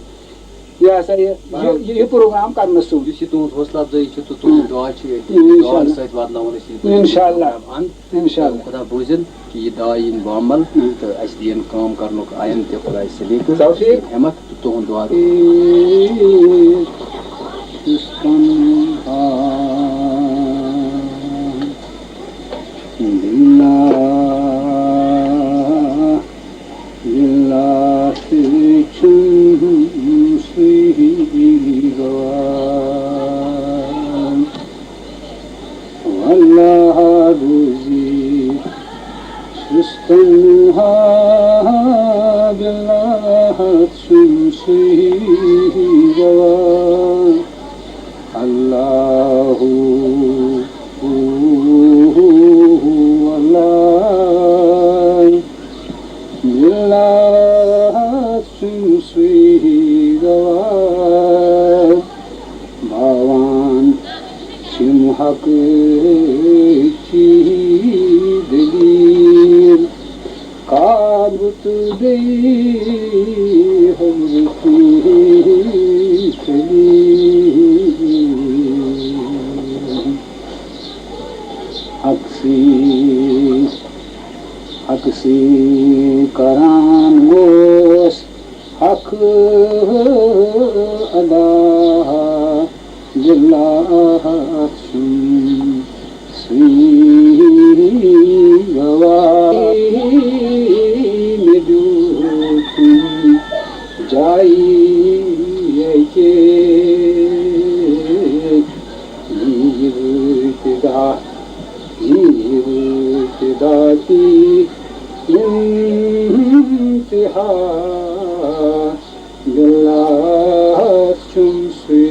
یہِ ہسا یہِ، یہِ، یہِ، یہِ پروگرام کرنس سُنٛد۔ یُس یہِ تُہُنٛد حوصلہٕ افزٲیی چھِ تہٕ تُہُنٛد دُعا چھُ ییٚتہِ، اِنشاء دُعاہَن اللہ۔ سۭتۍ واتناوون أسۍ یہِ، اِنشاء اللہ۔ پروگرام اَنٛد۔ اِنشاء اللہ۔ خۄدا بوٗزِن کہِ یہِ دعا یِن بامل تہٕ اَسہِ دِیِن کٲم کرنُک آیَن تہِ خۄداے سلیٖقہٕ، توفیٖق۔ ہٮ۪مَتھ تہٕ تُہُنٛد دُعا۔ باللہ، باللہ سۭتۍ چھُم سُے گواہ۔ واللہ روزی سُستن ہا، باللہ چھُم سُے گواہ۔ اللہ، اللہ، باللہ چھُم سُے گواہ۔ باوان چھِم حقٕچی دٔلیٖل۔ کعبہٕ تہٕ بیٚیہِ حضرت علی۔ حقسٕے، حقسٕے کران اوس حق ادا۔ باللہ چھُم سُے گواہ۔ مےٚ دیُتُن جایہِ ییٚتہِ، یہِ ابتدا، یہِ ابتدا تہِ انتہا۔ باللہ چھُم سُے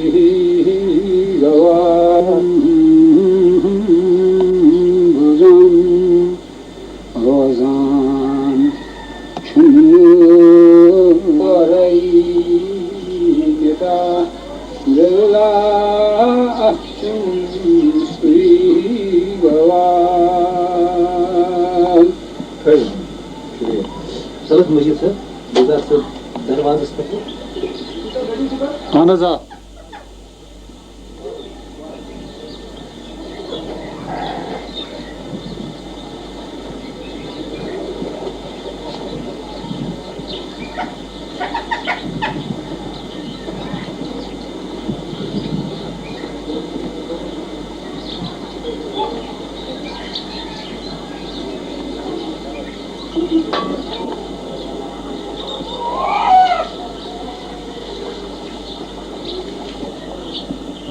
گواہ۔ بوزان روزان چھُنہٕ پرے ندا۔ باللہ چھُم سُے گواہ۔ خٲلی۔ شُکریہ۔ چلو مجیٖد صٲب، گُلزار صٲب دروازس پٮ۪ٹھ۔ اہن حظ، آ۔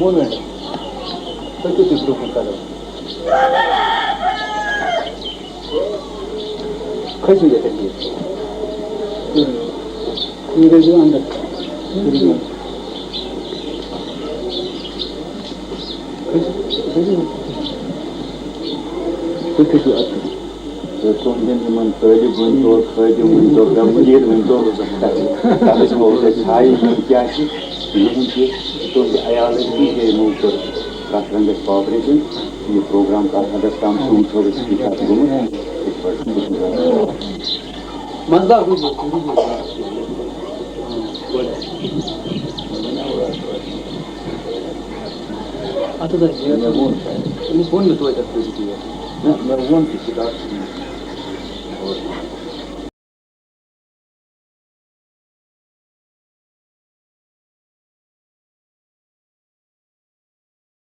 وُہ مِنٹ۔ پٔکِو تُہۍ برٛونٛہہ کُن قدم۔ کھٔسِو یَتھ پٮ۪ٹھ یہِ۔ یہِ گٔژھِو اَندَر۔ کھٔسِو، کھٔسِو۔ تُہۍ کھٔسِو اَتھ پٮ۪ٹھ۔ تہٕ تُہٕنٛدٮ۪ن یِمَن طٲلب ؤنۍتو، خٲدِم ؤنۍتو، غم مُریٖد ؤنۍتو، تَتھ، تَتھ منٛز ووت اَسہِ ہاے یِم کیٛاہ چھِ، یِہُنٛد تہِ، تُہٕنٛدِ عیالٕکۍ تہِ، یِمو کٔر تَتھ رنٛگَس کاپریشَن۔ یہِ پروگرام کَتھ حدَس تام سوٗنٛچ تھوٚو أسۍ، یہِ کَتھ گوٚمُت، یِتھ پٲٹھۍ چھُ گوٚمُت۔ مزدار گوٚو یہِ۔ اَتھ حظ آسہِ ریٹ۔ مےٚ ووٚن تۄہہِ۔ أمِس ووٚن مےٚ توتہِ اَتھ کٔرِو تُہۍ یَتھ۔ نہ، مےٚ ووٚن تہِ، سُہ ڈاکٹر صٲبَن۔